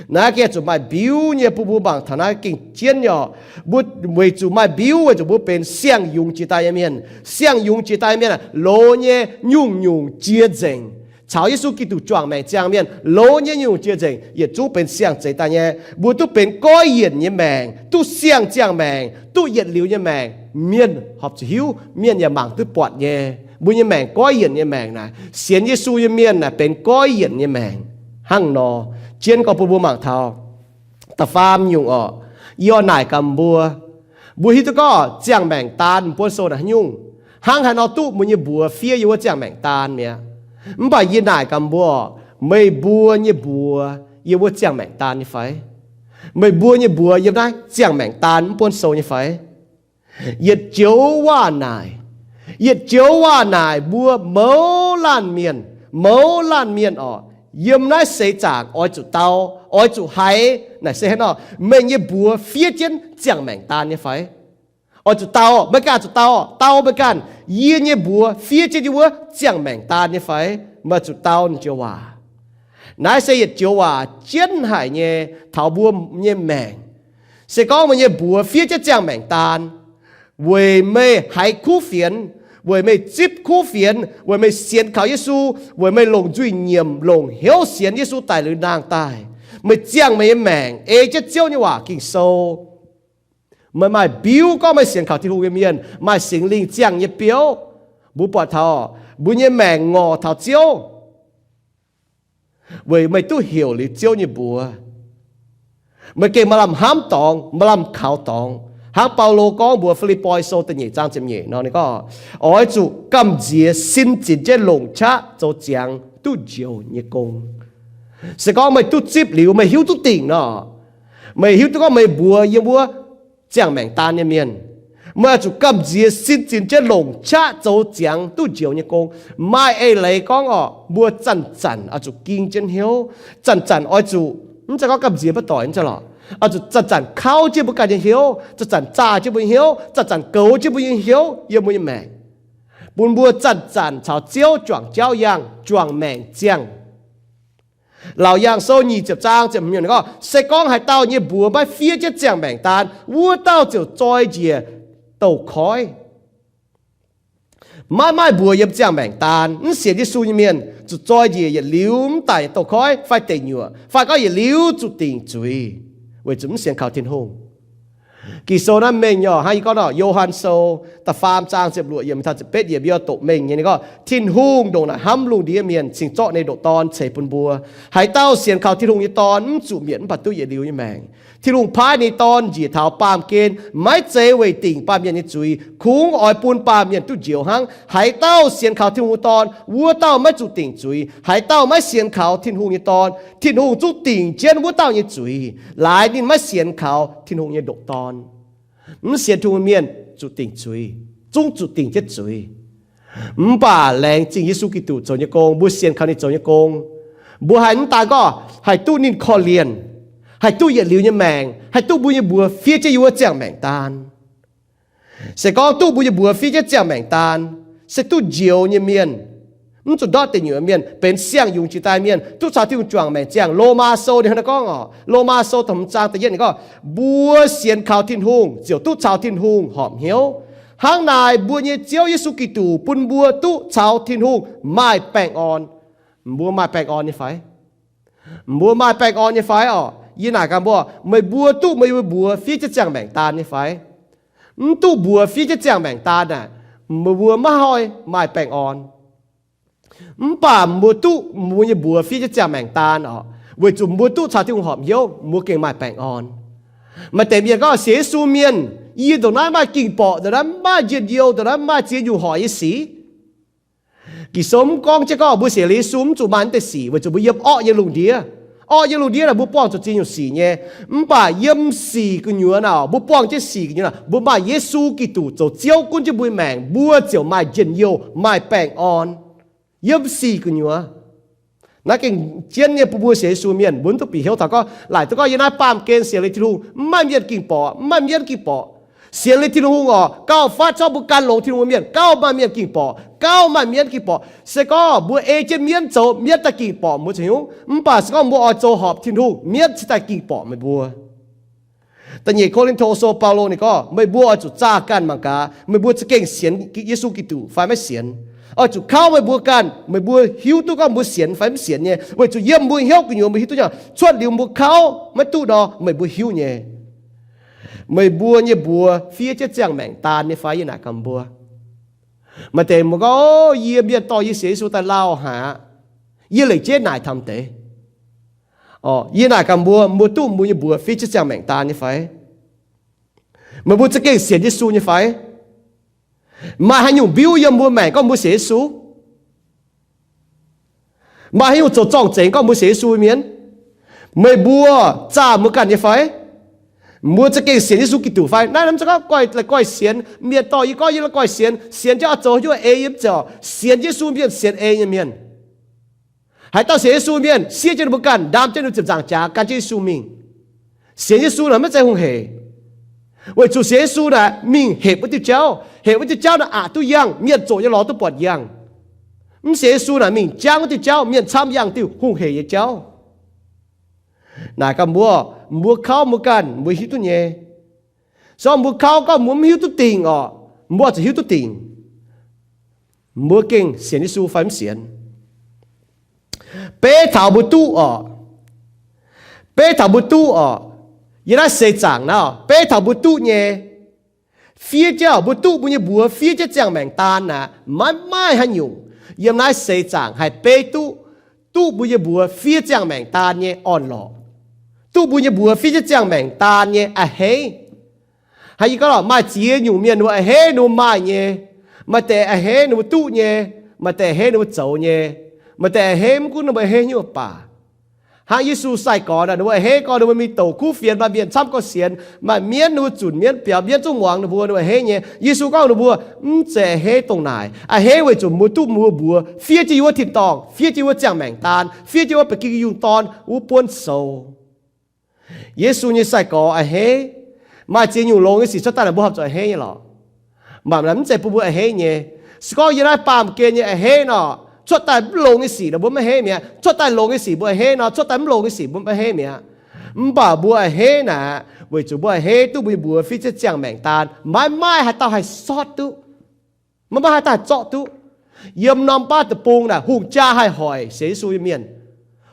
Naaiv gengh zuqc maaih mbiuv nyei, bun mbuo mangc taux naaiv gengh jienv nyei oc. Mbuo weic zuqc maaih mbiuv, weic zuqc mbuo benx siang-yungz jiex daaih nyei mienh. Siang-yungz jiex daaih nyei mienh aeqv, loz nyei nyungc-nyungc jiex nzengc. Caux Yesu Giduc juangc maengc ziangh mienh, loz nyei nyungc-nyungc jiex nzengc, yietc zungv benx siang-zeix daaih nyei. Mbuo duqv benx goiv yienc nyei maengc, duqv siang-ziangh maengc, duqv yietc liuz nyei maengc. Mienh horpc zuqc hiuv, mienh yaac mangc duqv buatc nyei. Mbuo nyei maengc goiv yienc nyei maengc naaic, sienx Yesu nyei mienh naaic benx goiv yienc nyei maengc. Hnangv nor, jienv gorngv bun mbuo mangc taux da'faam nyungc oc, yie oix naaic gaax mbuo, mbuo hiuv duqv gorngv ziangh maengc daan buonv sou naaic haaix nyungc, hnangv haaix nor duqv mbuo nyei mbuox fiev yiem wuov ziangh maengc daan mi'aqv. Mv baac yie naaic gaax mbuo, meih mbuo nyei mbuox yiem wuov ziangh maengc daan nyei fai? Meih mbuo nyei mbuox yiem naaiv ziangh maengc daan mv buonv sou nyei fai? Yietc joux waac naaic, yietc joux waac naaic mbuo mouz laanh mienh, mouz laanh mienh oc, yiem naaiv seix zaangc oix zuqc dau, oix zuqc haiz naaic se hnangv nor, meih nyei mbuox fiev jienv ziangh maengc daan nyei fai? Oix zuqc dau, meih ganh zuqc dau, dau meih ganh, yie nyei mbuox fiev jienv yiem wuov ziangh maengc daan nyei fai? Meih zuqc dau naaiv joux waac. Naaiv se yietc joux waac jienv haic nyei taux mbuo nyei maengc. Se gorngv meih nyei mbuox fiev jienv ziangh maengc daan, weic meih haiz kuv fienx, weic meih zipv kuv fienx, weic meih sienx kaux Yesu, weic meih longc nzuih nyiemc, longc hnyouv sienx Yesu daic liuz ndaangc daaih, meih ziangh meih nyei maengc ei jienv Ziouv nyei waac Ging-Sou. Meih maaih mbiuv gorngv meih sienx kaux Tin-Hungh nyei mienh, maaih Singx Lingh ziangh nyei biouv. Mbuo buatc taux mbuo nyei maengc ngorc taux Ziouv, weic meih duqv heuc liuz Ziouv nyei mbuox. Meih gengh maaih lamh hnamv dorngx, maaih lamh kaux dorngx. Hnangv Baulo gorngv mbuox Fi^lipv^poi Sou da'nyeic zaang ziepc nyeic nor, ninh gorngv, oix zuqc gamh nziex sin zinc jienv longc qaqv zoux ziangx duqv njoux nyei gong. Se gorngv meih duqv zipv liuz, meih hiuv duqv dingc nor, meih hiuv duqv gorngv meih mbuox yiem wuov ziangh maengc daan nyei mienh, meih oix zuqc gamh nziex sin zinc jienv longc qaqv zoux ziangx duqv njoux nyei gong. Maaih eix leiz gorngv orqc, mbuo zanc-zanc oix zuqc ging jienv hnyouv, zanc-zanc oix zuqc Mv zeiz gorngv gamh nziex maiv doic, mv zeiz lorqc. Oix zuqc zanc-zanc kauv jienv mbuo ganh nyei hnyouv, zanc-zanc zaah jienv mbuo nyei hnyouv, zanc-zanc goux jienv mbuo nyei hnyouv yiem mbuo nyei maengc, bun mbuo zanc-zanc caux Ziouv juangc jauv yangh, juangc maengc ziangh. Laauc Yaangh Sou nyic ziepc zaang ziepc hmz gorngv, se gorngv haaix dauh nyei mbuox maiv fiev jienv ziangh maengc daan, wuov dauh ziouc zoi njiec douh koiv. Maiv maaih mbuox yiem ziangh maengc daan, mv sienx Yesu nyei mienh zuqc zoi njiec yietc liuz mv daaih douh koiv fai deic nyuoqc, fai gorngv yietc liuz zuqc dingc zuiz, weic zuqc mv sienx kaux Tin-Hungh. Ging-Sou naaiv mengh nyei, hnangv yie gorngv nor, Yo^han Sou da'faam zaang ziepc luoqc yiemc taux ziepc betv yiemc, yie doqc mengh nyei. Ninh gorngv Tin-Hungh ndongc naaic hnamv lungh ndiev mienh, cingx zorqv ninh ndoqc Dorn ceix bun mbuo. Haaix dauh sienx kaux Tin-Hungh nyei Dorn mv zuqc mietc mv baac duqv yietc liuz nyei maengc. Tin-Hungh paaiv ninh Dorn njiec taux baamh gen, maiv zeiz weic dingc baamh mienh nyei zuiz, kungx oix bun baamh mienh duqv njoux hnangv. Haaix dauh sienx kaux Tin-Hungh nyei Dorn, wuov dauh maiv zuqc dingc zuiz. Haaix dauh maiv sienx kaux Tin-Hungh nyei Dorn, Tin-Hungh zungv dingc jienv wuov dauh nyei zuiz, laaix ninh maiv sienx kaux Tin-Hungh nyei ndoqc Dorn. Mv sienx Tin-Hungh mienh zuqc dingc zuiz, zungv zuqc dingc jienv zuiz. Mv baac laengz zingh Yesu Giduc zoux nyei gong, mbuo sienx kaux ninh zoux nyei gong, mbuo haih mv daan gorngv haih duqv ninh korv-lienh, haih duqv yietc liuz nyei maengc, haih duqv mbuo nyei mbuox fiev jienv yiem wuov ziangh maengc daan. Se gorngv duqv mbuo nyei mbuox fiev jienv ziangh maengc daan, se duqv njoux nyei mienh, mv zuqc ndortv deic nyuoqc mienh, benx siang-yungz jiex daaih mienh, duqv caux Tin-Hungh juangc maengc ziangh. Lomaa Sou ninh hnangv naaiv gorngv oc, Lomaa Sou da'hmz zaang da'yietv ninh gorngv, mbuo sienx kaux Tin-Hungh ziouc duqv caux Tin-Hungh horpc hnyouv. Hnangv naaic mbuo nyei Ziouv Yesu Giduc bun mbuo duqv caux Tin-Hungh maaih baengh orn. Mbuo maaih baengh orn nyei fai? Mbuo maaih baengh orn nyei fai oc? Yie naaic gaax mbuo, meih mbuo duqv meih mbuo mbuox fiev jienv ziangh maengc daan nyei fai? Mv duqv mbuox fiev jienv ziangh maengc daan naaic, meih mbuo maiv haih maaih baengh orn. Mv baac mbuo duqv mbuo nyei mbuox fiev jienv ziangh maengc daan oc, weic zuqc mbuo duqv caux Tin-Hungh horpc hnyouv, mbuo gengh maaih baengh orn. Maaih deix mienh gorngv sienx Yesu mienh, yie ndongc naaiv maaih ging-borqc, ndongc naaiv maaih njien-youh, ndongc naaiv maaih ziex nyungc hoic nyei sic. Ging-Sou mv gorngv jienv gorngv mbuo sienx Yesu mv zuqc maaih naaiv deix sic, weic zuqc mbuo yiem orqv nyei lungh ndiev. Orqv nyei lungh ndiev naaic mbuo buangh zuqc ziex nyungc sic nyei. Mv baac yiem sic gu'nyuoz naaic, mbuo buangh jienv sic gu'nyuoz naaic, mbuo maaih Yesu Giduc zoux Ziouv gunv jienv mbuo nyei maengc, mbuo ziouc maaih njien-youh, maaih baengh orn. Yiem sic gu'nyuoz. Naaiv gengh jienv nyei, bun mbuo sienx Yesu mienh mbuo mv duqv bieqc hnyouv taux gorngv, laaic duqv gorngv yiem naaiv baamh gen sienx liuz Tin-Hungh mv maaih mienh ging-borqc, mv maaih mienv ging-borqc. Sienx liuz Tin-Hungh oc, gauh fatv corc mbuo gan longx Tin-Hungh mienh gauh maaih mienh ging-borqc, gauh maaih mienv ging-borqc. Se gorngv mbuo ei jienv mienv zoux, mienv daaih ging-borqc mbuo zoux hnyouv. Mv baac se gorngv mbuo oix zoux horpc Tin-Hungh, mienv cingx daaih ging-borqc meih mbuo. Da'nyeic Ko^lin^to Sou, Baulo ninh gorngv, meih mbuo oix zuqc zaah ganh mangc gaax, meih mbuo za'gengh sienx Yesu Giduc fai maiv sienx. Oix zuqc kauv meih mbuo ganh, meih mbuo hiuv duqv gorngv mbuo sienx fai mv sienx nyei, weic zuqc yiem mbuo hnyouv gu'nyuoz mbuo hiuv duqv nyei, cuotv liuz mbuo kauv maiv duqv nor, meih mbuo hiuv nyei. Meih mbuo nyei mbuox fiev jienv ziangh maengc daan nyei fai? Yie naaic gaax mbuo. Maaih deix mbuo gorngv, yie mienh dorh yie sienx Yesu daaih lauh haic aqv. Yie lengc jeiv naaic taux deix. Yie naaic gaax mbuo, mbuo duqv mbuo nyei mbuox fiev jienv ziangh maengc daan nyei fai? Meih mbuo za'gengh sienx Yesu nyei fai? Maaih haaix nyungc mbiuv yiem mbuo maengc gorngv mbuo sienx Yesu? Maaih haaix nyungc zoux zorng-zengx gorngv mbuo sienx Yesu mienh? Meih mbuo zaah mbuo ganh nyei fai? Mbuo za'gengh sienx Yesu Giduc fai? Naaiv mv zeiz gorngv goiv, la'goiv sienx. Mienh dorh yie gorngv yie la'goiv sienx, sienx jienv oix zoux haaix nyungc ei yie mv zeiz oc. Sienx Yesu mienh sienx ei nyei mienh. Haaix dauh sienx Yesu mienh, siev jienv ninh mbuo ganh, ndaam jienv ninh ziepc nzaangc jaax, gan jienv Yesu mingh. Sienx Yesu naaic maiv zeiz hungh hec. Weic zuqc sienx Yesu naaic mingh hepc wuov diuh jauv. Hepc wuov diuh jauv naaic aqc duqv yangh, mienh zoqc nyei lorz duqv buatc yangh. Mv sienx Yesu naaic mingh jangv wuov diuh jauv, mienh camv yangh diuh hungh hec nyei jauv. Naaic gaax mbuo, mbuo kauv mbuo ganh mbuo hiuv duqv nyei. Se gorngv mbuo kauv gorngv mbuo mv hiuv duqv dingc orqc, mbuo zuqc hiuv duqv dingc. Mbuo gengh sienx Yesu fai mv sienx? Beiv taux mbuo duqv orqc. Beiv taux mbuo duqv orqc. Yiem naaiv seix zaangc naaiv, beiv taux mbuo duqv nyei, fiev jienv, mbuo duqv mbuo nyei mbuox fiev jienv ziangh maengc daan naaic, maiv maaih haaix nyungc yiem naaiv seix zaangc haih beiv duqv, duqv mbuo nyei mbuox fiev ziangh maengc daan nyei orn-lorqc, duqv mbuo nyei mbuox fiev jienv ziangh maengc daan nyei a'hneiv. Hnangv yie gorngv lorqc, maaih ziex nyungc mienh ninh mbuo a'hneiv ninh mbuo maaih nyei. Maaih deix a'hneiv ninh mbuo duqv nyei, maaih deix a'hneiv ninh mbuo zoux nyei, maaih deix a'hneiv mv gunv ninh mbuo a'hneiv haaix nyungc baac. Hnangv Yesu sai-gorx naaic, ninh mbuo a'hneiv gorngv ninh mbuo mingh douc kuv fienx, maaih mienh camv gorngv sienx, maaih mienv ninh mbuo zunc mienv biaux, mienv zungv muangx ninh mbuo, ninh mbuo a'hneiv nyei. Yesu gorngv ninh mbuo, mv zeiz a'hneiv dongh naaic. A'hneiv weic zuqc mbuo duqv mbuo mbuox fiev jienv yie wuov tin-dorngh, fiev jienv yie wuov ziangh maengc daan, fiev jienv wuov ba'gi yungh dorn wuov buonv sou. Yesu nyei sai-gorx a'hneiv, maaih ziex nyungc longx nyei sic cuotv daaih naaic mbuo horpc zuqc a'hneiv nyei lorqc. Mv baac mv zeiz bun mbuo a'hneiv nyei. Se gorngv yiem naaiv baamh gen nyei a'hneiv nor, cuotv daaih mv longx nyei sic nor mbuo maiv a'hneiv mi'aqv. Cuotv daaih longx nyei sic mbuo a'hneiv nor, cuotv daaih mv longx nyei sic mbuo maiv a'hneiv mi'aqv. Mv baac mbuo a'hneiv naaic, weic zuqc mbuo a'hneiv duqv mbuo nyei mbuox fiev jienv ziangh maengc daan, maiv maaih haaix dauh haih sortv duqv. Maiv maaih haaix dauh haih zorqv duqv. Yiem norm baav deic-bung naaic, hungh jaa haih hoic sienx Yesu nyei mienh.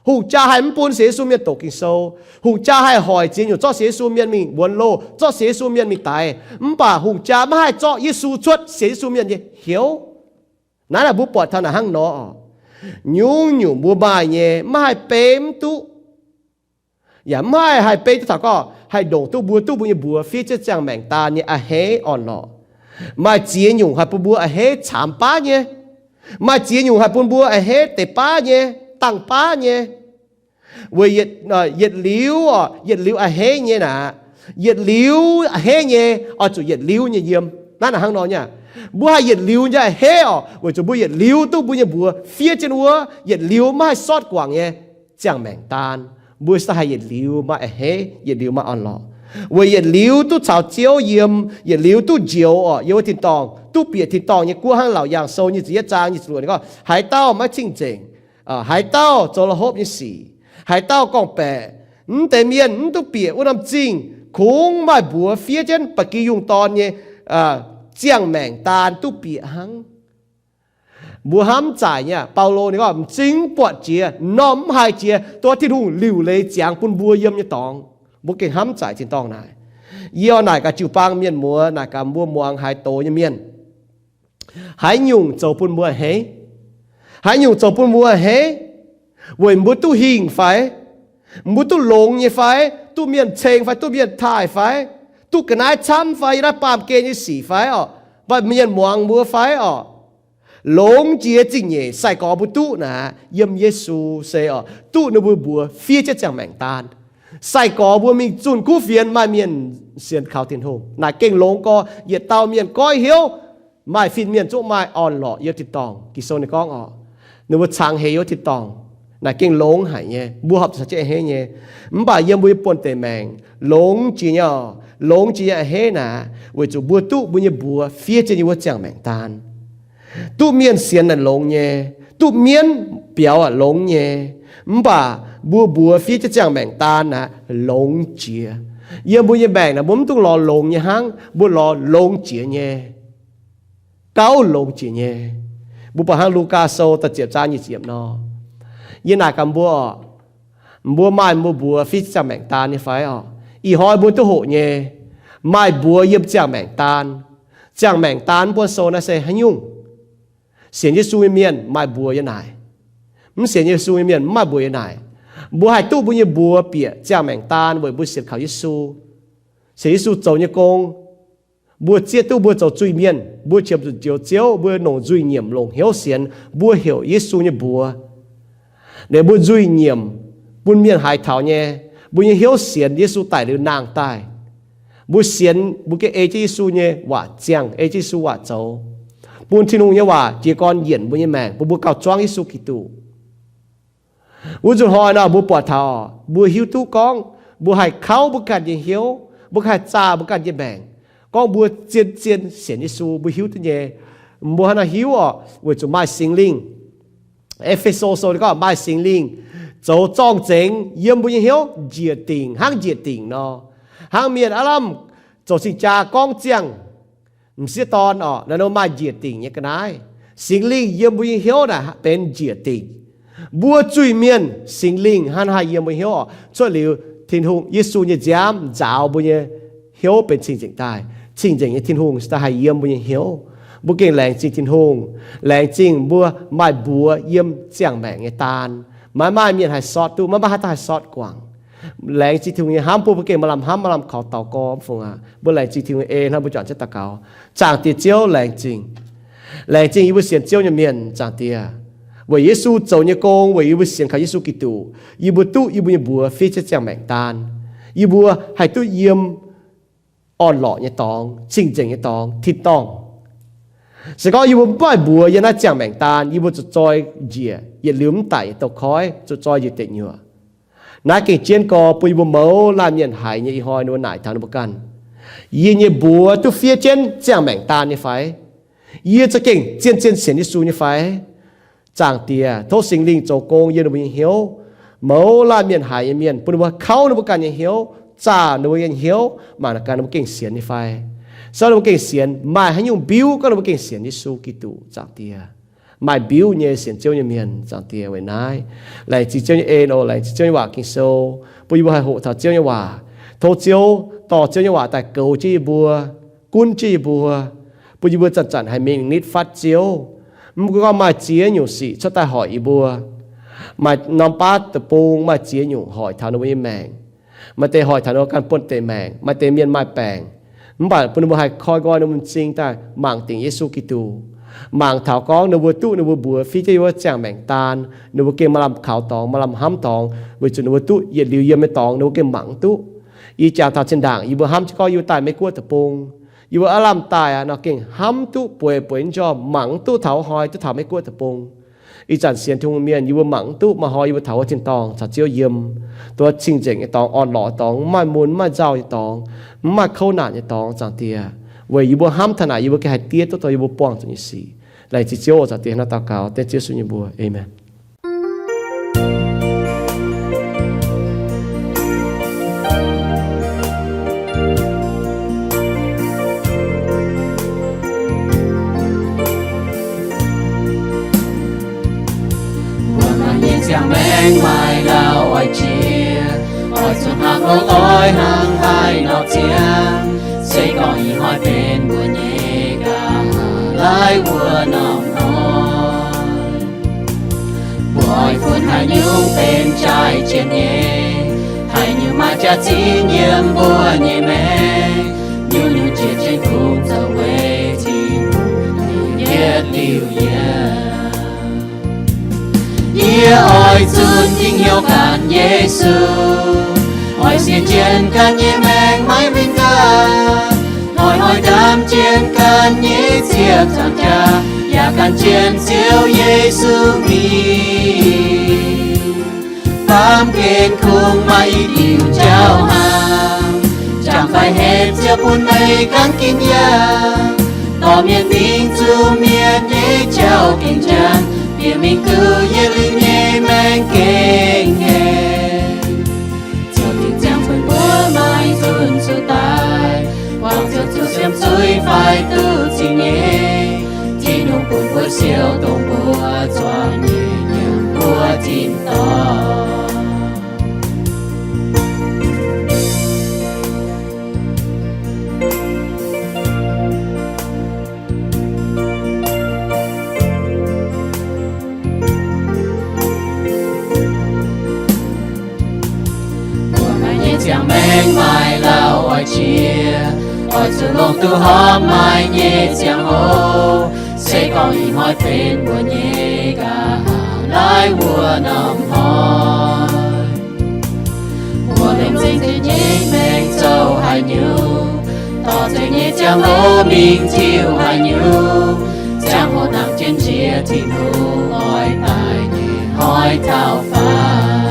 Hungh jaa haih mv bun sienx Yesu mienh doqc Ging-Sou. Hungh jaa haih hoic ziex nyungc zorqv sienx Yesu mienh mingh wuonx loh, zorqv sienx Yesu mienh mingh daix. Mv baac hungh jaa maiv haih zorqv Yesu cuotv sienx Yesu mienh nyei hnyouv. Naaiv naaic mbuo buatc taux naaic hnangv nor oc. Nyungc-nyungc mbuo maaih nyei maiv haih beiv mv duqv. Yaac maiv haih beiv duqv taux gorngv haih ndongc duqv mbuo duqv mbuo nyei mbuox fiev jienv ziangh maengc daan nyei a'hneiv orn-lorqc. Maaih ziex nyungc haih bun mbuo a'hneiv caamx baav nyei. Maaih ziex nyungc haih bun mbuo a'hneiv deix baav nyei, dangh baav nyei. Weic yietc liuz, yietc liuz a'hneiv nyei naaic, yietc liuz a'hneiv nyei, oix zuqc yietc liuz nyei yiem. Naaiv naaic hnangv nor nyei. Mbuo haih yietc liuz nyei a'hneiv oc, weic zuqc mbuo yietc liuz duqv mbuo nyei mbuox fiev jienv wuov, yietc liuz maiv haih sortv guangc nyei ziangh maengc daan. Mbuo se haih yietc liuz maaih a'hneiv, yietc liuz maaih orn-lorqc. Weic yietc liuz duqv caux Ziouv yiem, yietc liuz duqv njoux oc, yiem wuov tin-dorngh, duqv bieqc tin-dorngh nyei guoqv hnangv Laauc Yaangh Sou nyic ziepc yietv zaang nyic ziepc luoqc ninh gorngv, haaix dauh maiv cing-nzengc, haaix dauh zoux la'hopv nyei sic, haaix dauh gorngv-baeqc, mv deix mienh mv duqv bieqc wuov norm zingh, kungx maaih mbuox fiev jienv ba'gi yungh dorn nyei ziangh maengc daan duqv bieqc hnangv. Mbuo hnamv zaaic nyei, Baulo ninh gorngv, m'zing buatc jiex, m'normh mv haiz jiex, dongh Tin-Hungh liuc leiz ziangx bun mbuo yiem nyei dorngx. Mbuo gengh hnamv zaaic tin-dorngh naaic. Yie oix naaic gaax jiu-baang mienh muoz, naaic gaax mbuo muangx haaix doz nyei mienh. Haaix nyungc zoux bun mbuo a'hneiv? Haaix nyungc zoux bun mbuo a'hneiv? Weic mbuo duqv hingh fai? Mbuo duqv longx nyei fai? Duqv mienh ceng fai? Duqv mienh taaih fai? Duqv ga'naaiv camv fai? Yiem naaiv baamh gen nyei sic fai orqc? Maaih mienh muangx mbuo fai orqc? Longx jiex zingh nyeic sai-gorx mbuo duqv naaic, yiem Yesu se orqc, duqv ninh mbuo mbuox fiev jienv ziangh maengc daan. Sai-gorx mbuo mingh zunh kuv fienx maaih mienh sienx kaux Tin-Hungh. Naaic gengh longx gorx, yietc dauh mienh goiv hnyouv, maaih fin-mienh zungv maaih orn-lorqc yiem tin-dorngh. Ging-Sou ninh gorngv orqc, ninh mbuo cangx heix yiem tin-dorngh. Naaic gengh longx haic nyei, mbuo horpc zuqc caux jienv a'hneiv nyei. Mv baac yiem mbuo nyei buonv-deic maengc longx jiex nyei orqc, longx jiex nyei a'hneiv naaic, weic zuqc mbuo duqv mbuo nyei mbuox fiev jienv nyei wuov ziangh maengc daan. Duqv mienh sienx naaic longx nyei, duqv mienv biaux aqc longx nyei, mv baac mbuo mbuox fiev jienv ziangh maengc daan naaic longx jiex. Yiem mbuo nyei maengc naaic mbuo mv dungx lorz longx nyei hnangv, mbuo lorz longx jiex nyei, gauh longx jiex nyei. Mbuo buatc hnangv Lugaa Sou da'ziepc zaang nyic ziepc nor, yie naaic gaax mbuo orqc, mbuo maaih mbuo mbuox fiev ziangh maengc daan nyei fai orqc? Ih hnoi mbuo duqv hoqc nyei, maaih mbuox yiem ziangh maengc daan. Ziangh maengc daan buonv sou naaiv se haaix nyungc? Sienx Yesu nyei mienh maaih mbuox yiem naaic. Mv sienx Yesu nyei mienh mv maaih mbuox yiem naaic. Mbuo haih duqv mbuo nyei mbuox bieqc ziangh maengc daan weic mbuo sienx kaux Yesu, sienx Yesu zoux nyei gong. Mbuo zieqv duqv mbuo zoux zuiz-mienh, mbuo qiemx zuqc njoux Ziouv, mbuo longc nzuih nyiemc longc hnyouv sienx, mbuo heuc Yesu nyei mbuox. Liuz mbuo nzuih nyiemc bun mienh haiz taux nyei, mbuo nyei hnyouv sienx Yesu daic liuz nangh daaih. Mbuo sienx, mbuo gengh ei jienv Yesu nyei waac ziangh, ei jienv Yesu waac zoux, bun Tin-Hungh nyei waac jiez gorn yienc mbuo nyei maengc, bun mbuo gauh zuangv Yesu Giduc. Wuov nzunc hnoi nor mbuo buatc taux, mbuo hiuv duqv gorngv mbuo haih kauv mbuo ganh nyei hnyouv, mbuo haih zaah mbuo ganh nyei maengc, gorngv mbuo zien-zien sienx Yesu, mbuo hiuv duqv nyei. Mbuo hnangv naaiv hiuv orqc, weic zuqc maaih Singx Lingh. E^fe^so Sou ninh gorngv maaih Singx Lingh zoux zorng-zengx yiem mbuo nyei hnyouv njiec dingc hnangv njiec dingc nor, hnangv mienh aav lamh zoux cing-jaa gorngv ziangh m'sieqv dorn orqc, naaiv nor maaih njiec dingc nyei ga'naaiv. Singx Lingh yiem mbuo nyei hnyouv naaic benx njiec dingc. Mbuo zuiz-mienh Singx Lingh hnangv naaiv haih yiem mbuo hnyouv orqc, cuotv liuz Tin-Hungh Yesu nyei nziaamv nzaaux mbuo nyei hnyouv benx cing-nzengc daaih. Cing-nzengc nyei Tin-Hungh se daaih haih yiem mbuo nyei hnyouv. Mbuo gengh laengz zingh Tin-Hungh, laengz zingh mbuo maaih mbuox yiem ziangh maengc nyei daan. Maiv maaih mienh haih sortv duqv, maiv maaih haaix dauh haih sortv guangc. Laengz zingh Tin-Hungh nyei hnamv bun mbuo gengh maaih lamh hnamv maaih lamh kaux daux gorx fungc aqv. Mbuo laengz zingh Tin-Hungh nyei ei hnamv, mbuo juangc jienv daux gaux. Zaangc Diex Ziouv, laengz zingh. Laengz zingh yie mbuo sienx Ziouv nyei mienh, Zaangc Diex, weic Yesu zoux nyei gong, weic yie mbuo sienx kaux Yesu Giduc, yie mbuo duqv yie mbuo nyei mbuox fiev jienv ziangh maengc daan. Yie mbuo haih duqv yiem orn-lorqc nyei dorngx, cing-nzengc nyei dorngx, tin-dorngh. Se gorngv yie mbuo mv maaih mbuox yiem naaiv ziangh maengc daan, yie mbuo zuqc zoi njiec yietc liuz mv daic nyei douz-koiv, zuqc zoi njiec deic nyuoqc. Naaiv gengh jienv gorx bun yie mbuo mouz laanh mienh haiz nyei ih hnoi ninh mbuo naaic taux ninh mbuo ganh, yie nyei mbuox duqv fiev jienv ziangh maengc daan nyei fai? Yie za'gengh zien-zien sienx Yesu nyei fai? Zaangc Diex, tov Singx Lingh zoux gong yiem ninh mbuo nyei hnyouv. Mouz laanh mienh haiz nyei mienh, bun ninh mbuo kauv ninh mbuo ganh nyei hnyouv, zaah ninh mbuo nyei hnyouv, mangc gaax ninh mbuo gengh sienx nyei fai. Sou ninh mbuo gengh sienx, maaih haaix nyungc mbiuv gorngv ninh mbuo gengh sienx Yesu Giduc, Zaangc Diex? Maaih mbiuv nyei sienx Ziouv nyei mienh, Zaangc Diex, weic naaiv laengz zingh Ziouv nyei en oc, laengz zingh Ziouv nyei waac Ging-Sou, bun yie mbuo haih hoqc taux Ziouv nyei waac. Tov Ziouv dorh Ziouv nyei waac daaih goux jienv yie mbuo, gunv jienv yie mbuo, bun yie mbuo zanc-zanc haih mingh nitv fatv Ziouv. Mv gunv gorngv maaih ziex nyungc sic cuotv daaih hoic yie mbuo. Maaih norm baav deic-bung maaih ziex nyungc hoic taux ninh mbuo nyei maengc. Maaih deix hoic taux ninh mbuo ganh buonv-deic maengc, maaih deix mienh maaih baengc. Mv baac bun ninh mbuo haih koi nqoi ninh mbuo m'zing daaih mangc dingc Yesu Giduc, mangc taux gorngv ninh mbuo duqv ninh mbuo mbuox fiev jienv yiem wuov ziangh maengc daan, ninh mbuo gengh maaih lamh kaux dorngx, maaih lamh hnamv dorngx, weic zuqc ninh mbuo duqv yietc liuz yiem nyei dorngx ninh mbuo gengh mangc mv duqv. Yie jangx taux zinh ndaangc yie mbuo hnamv jienv gorngv yie mbuo daaih Meiv Guoqv deic-bung, yie mbuo aav lamh daaih aqv nor gengh hnamv duqv bueix bueix nyei njormh mangc mv duqv taux hnoi duqv taux Meiv Guoqv deic-bung. Ih zanc sienx Tin-Hungh mienh yie mbuo mangc mv duqv maaih hnoi yie mbuo taux wuov tin-dorngh caux Ziouv yiem, duqv cing-nzengc nyei dorngx, orn-lorqc nyei dorngx, mv maaih mun mv maaih nzauh nyei dorngx, mv maaih kouv naanc nyei dorngx, Zaangc Diex. Weic yie mbuo hnamv taux naaic yie mbuo gengh haih diev duqv taux yie mbuo buangh zuqc nyei sic. Laengz zingh Ziouv oc, Zaangc Diex, hnangv daux gaux dengv Ziouv Yesu nyei mbuox. Aamen. Mbuo maaih nyei ziangh maengc maaih lauh oix jiex, oix zuqc hnangv longx oix hnangv haaix nor ziangh. Se gorngv ih hnoi benx mbuo nyei ga'naaiv wuov norm hnoi, mbuo oix funx haaix nyungc benx jaaix jienv nyei? Haaix nyungc maaih jaax-zinh yiem mbuo nyei maengc? Nyungc-nyungc jiex jienv kungx zoux weic Tin-Hungh nyei yietc liuz yiemc. Yie oix zunc dingc hnyouv gan Yesu, oix sienx jienv ganh nyei maengc maiv winh gaax, hnoi-hnoi ndaam jienv ganh nyei ziepc nzaangc jaax, yaac gan jienv Ziouv Yesu mingh. Baamh gen kungx maaih i diuc jauv hnaangx, jangx fai hepc Ziouv bun meih ganh ginv yangh. Dorh mienh mingh zuqc mienh nyei jauv gengh janx, bieqc mingh duqv yietc liuz nyei maengc gengh ngaengc. Ziouv Tin-Hungh ziangh bun mbuo maiv zunh zuqc daaih, buangh Ziouv zuqc siemv zuiz fai duqv zingh nyei. Tin-Hungh bun mbuo siou dongh mbuo zuangx nyei nyiemc mbuo tin-dorngh. Mbuo maaih nyei ziangh maengc maaih lauh oix jiex, oix zuqc longc duqv horpc maaih nyei ziangh hoc. Se gorngv ih hnoi benx mbuo nyei ga'naaiv wuov norm hnoi, mbuo lengc nzengc nyei maengc zoux haaix nyungc, dorh nzengc nyei ziangh hoc mingh tiuv haaix nyungc, ziangh hoc nangc jienv njiec Tin-Hungh oix daaih nyei hnoi taux faaux.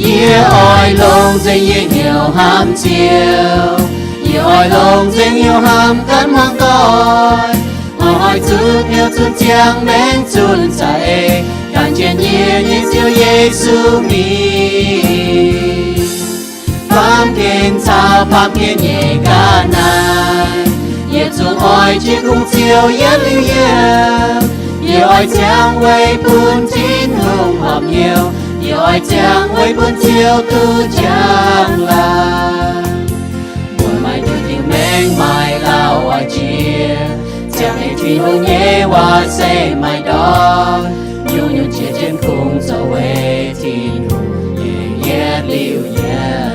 Yie oix longc nzengc yie hnyouv hnamv Ziouv. Yie oix longc nzengc hnyouv hnamv ganh muangx doic. Oix zuqc hnyouv zunh ziangh maengc zunh za'eix, gan jienv yie nyei Ziouv Yesu mingh. Baamh gen caux baamh gen nyei ga'naaiv, yietc zungv oix jiex kungx Ziouv yietc liuz yiemc. Yie oix ziangh weic bun Tin-Hungh horpc hnyouv. Yie oix ziangh weic bun Ziouv duqv njang-laangc. Mbuo maaih nduqc diuh maengc maaih lauh oix jiex, ziangh nyei Tin-Hungh nyei waac se maaih ndortv. Nyungc-nyungc jiex jienv kungx zoux weic Tin-Hungh nyei yietc liuz yiemc.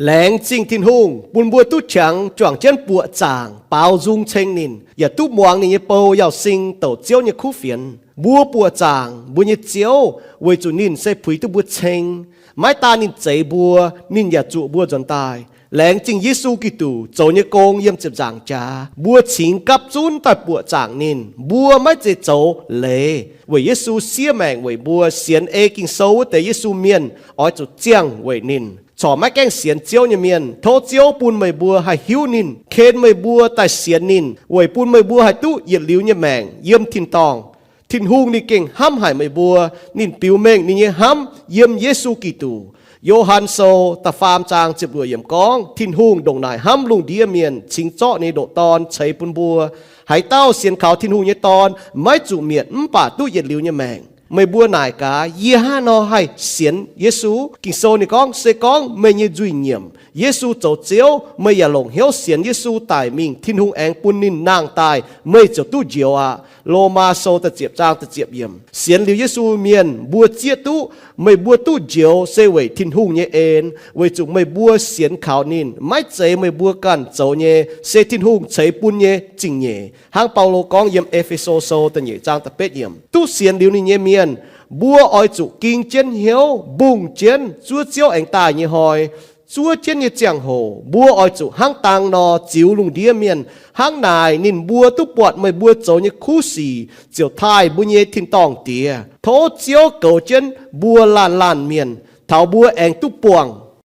Laengz zingh Tin-Hungh bun mbuo duqv qangx juangc jienv buoqc zaangc baaux nzung ceng ninh, yaac duqv muangx ninh nyei bou Yauz Sing douc Ziouv nyei kuv fienx. Mbuo buoqc zaangc mbuo nyei Ziouv weic zuqc ninh se puix duqv mbuo ceng. Maiv daan ninh zeix mbuo, ninh yaac zuqc mbuo nzuonx daaih. Laengz zingh Yesu Giduc zoux nyei gong yiem ziepc nzaangc jaax, mbuo cingx gapv zunv daaih buoqc zaangc ninh. Mbuo maiv zeiz zoux leiz, weic Yesu siev maengc weic mbuo, sienx ei Ging-Sou wuov deix Yesu mienh oix zuqc ziangh weic ninh. Corc maiv gaengh sienx Ziouv nyei mienh, tov Ziouv bun meih mbuo haih hiuv ninh, ken meih mbuo daaih sienx ninh, weic bun meih mbuo haih duqv yietc liuz nyei maengc yiem tin-dorngh. Tin-Hungh ninh gengh hnamv haic meih mbuo. Ninh biux mengh ninh nyei hnamv yiem Yesu Giduc. Yo^han Sou da'faam zaang ziepc luoqc yiemc gorngv, Tin-Hungh ndongc naaic hnamv lungh ndiev mienh, cingx zorqv ninh nyei ndoqc Dorn ceix bun mbuo. Haaix dauh sienx kaux Tin-Hungh nyei Dorn maiv zuqc mietc mv baac duqv yietc liuz nyei maengc. Meih mbuo naaic gaax, yie hnangv haaix nor haih sienx Yesu? Ging-Sou ninh gorngv, se gorngv meih nyei nzuih nyiemc, Yesu zoux Ziouv, meih yaac longc hnyouv sienx Yesu daic mingh, Tin-Hungh aengx bun ninh nangh daaih, meih ziouc duqv njoux aqv. Lomaa Sou da'ziepc zaang da'ziepc yiemc. Sienx liuz Yesu mienh mbuo zieqv duqv meih mbuo duqv njoux se weic Tin-Hungh nyei en, weic zuqc meih mbuo sienx kaux ninh, maiv zeiz meih mbuo ganh zoux nyei, se Tin-Hungh ceix bun nyei zingh nyeic. Hnangv Baulo gorngv yiem E^fe^so Sou da'nyeic zaang da'betv yiemc, duqv sienx liuz ninh nyei mienh, mbuo oix zuqc ging jienv hnyouv, mbungh jienv zuov Ziouv aengx daaih nyei hnoi. Zuov jienv nyei ziangh hoc mbuo oix zuqc hnangv dang nor ziux lungh ndiev mienh. Hnangv naaic ninh mbuo duqv buatc meih mbuo zoux nyei kuv sic ziouc taaih mbuo nyei tin-dorngh Diex. Tov Ziouv goux jienv mbuo laanh laanh mienh, taux mbuo aengx duqv buangh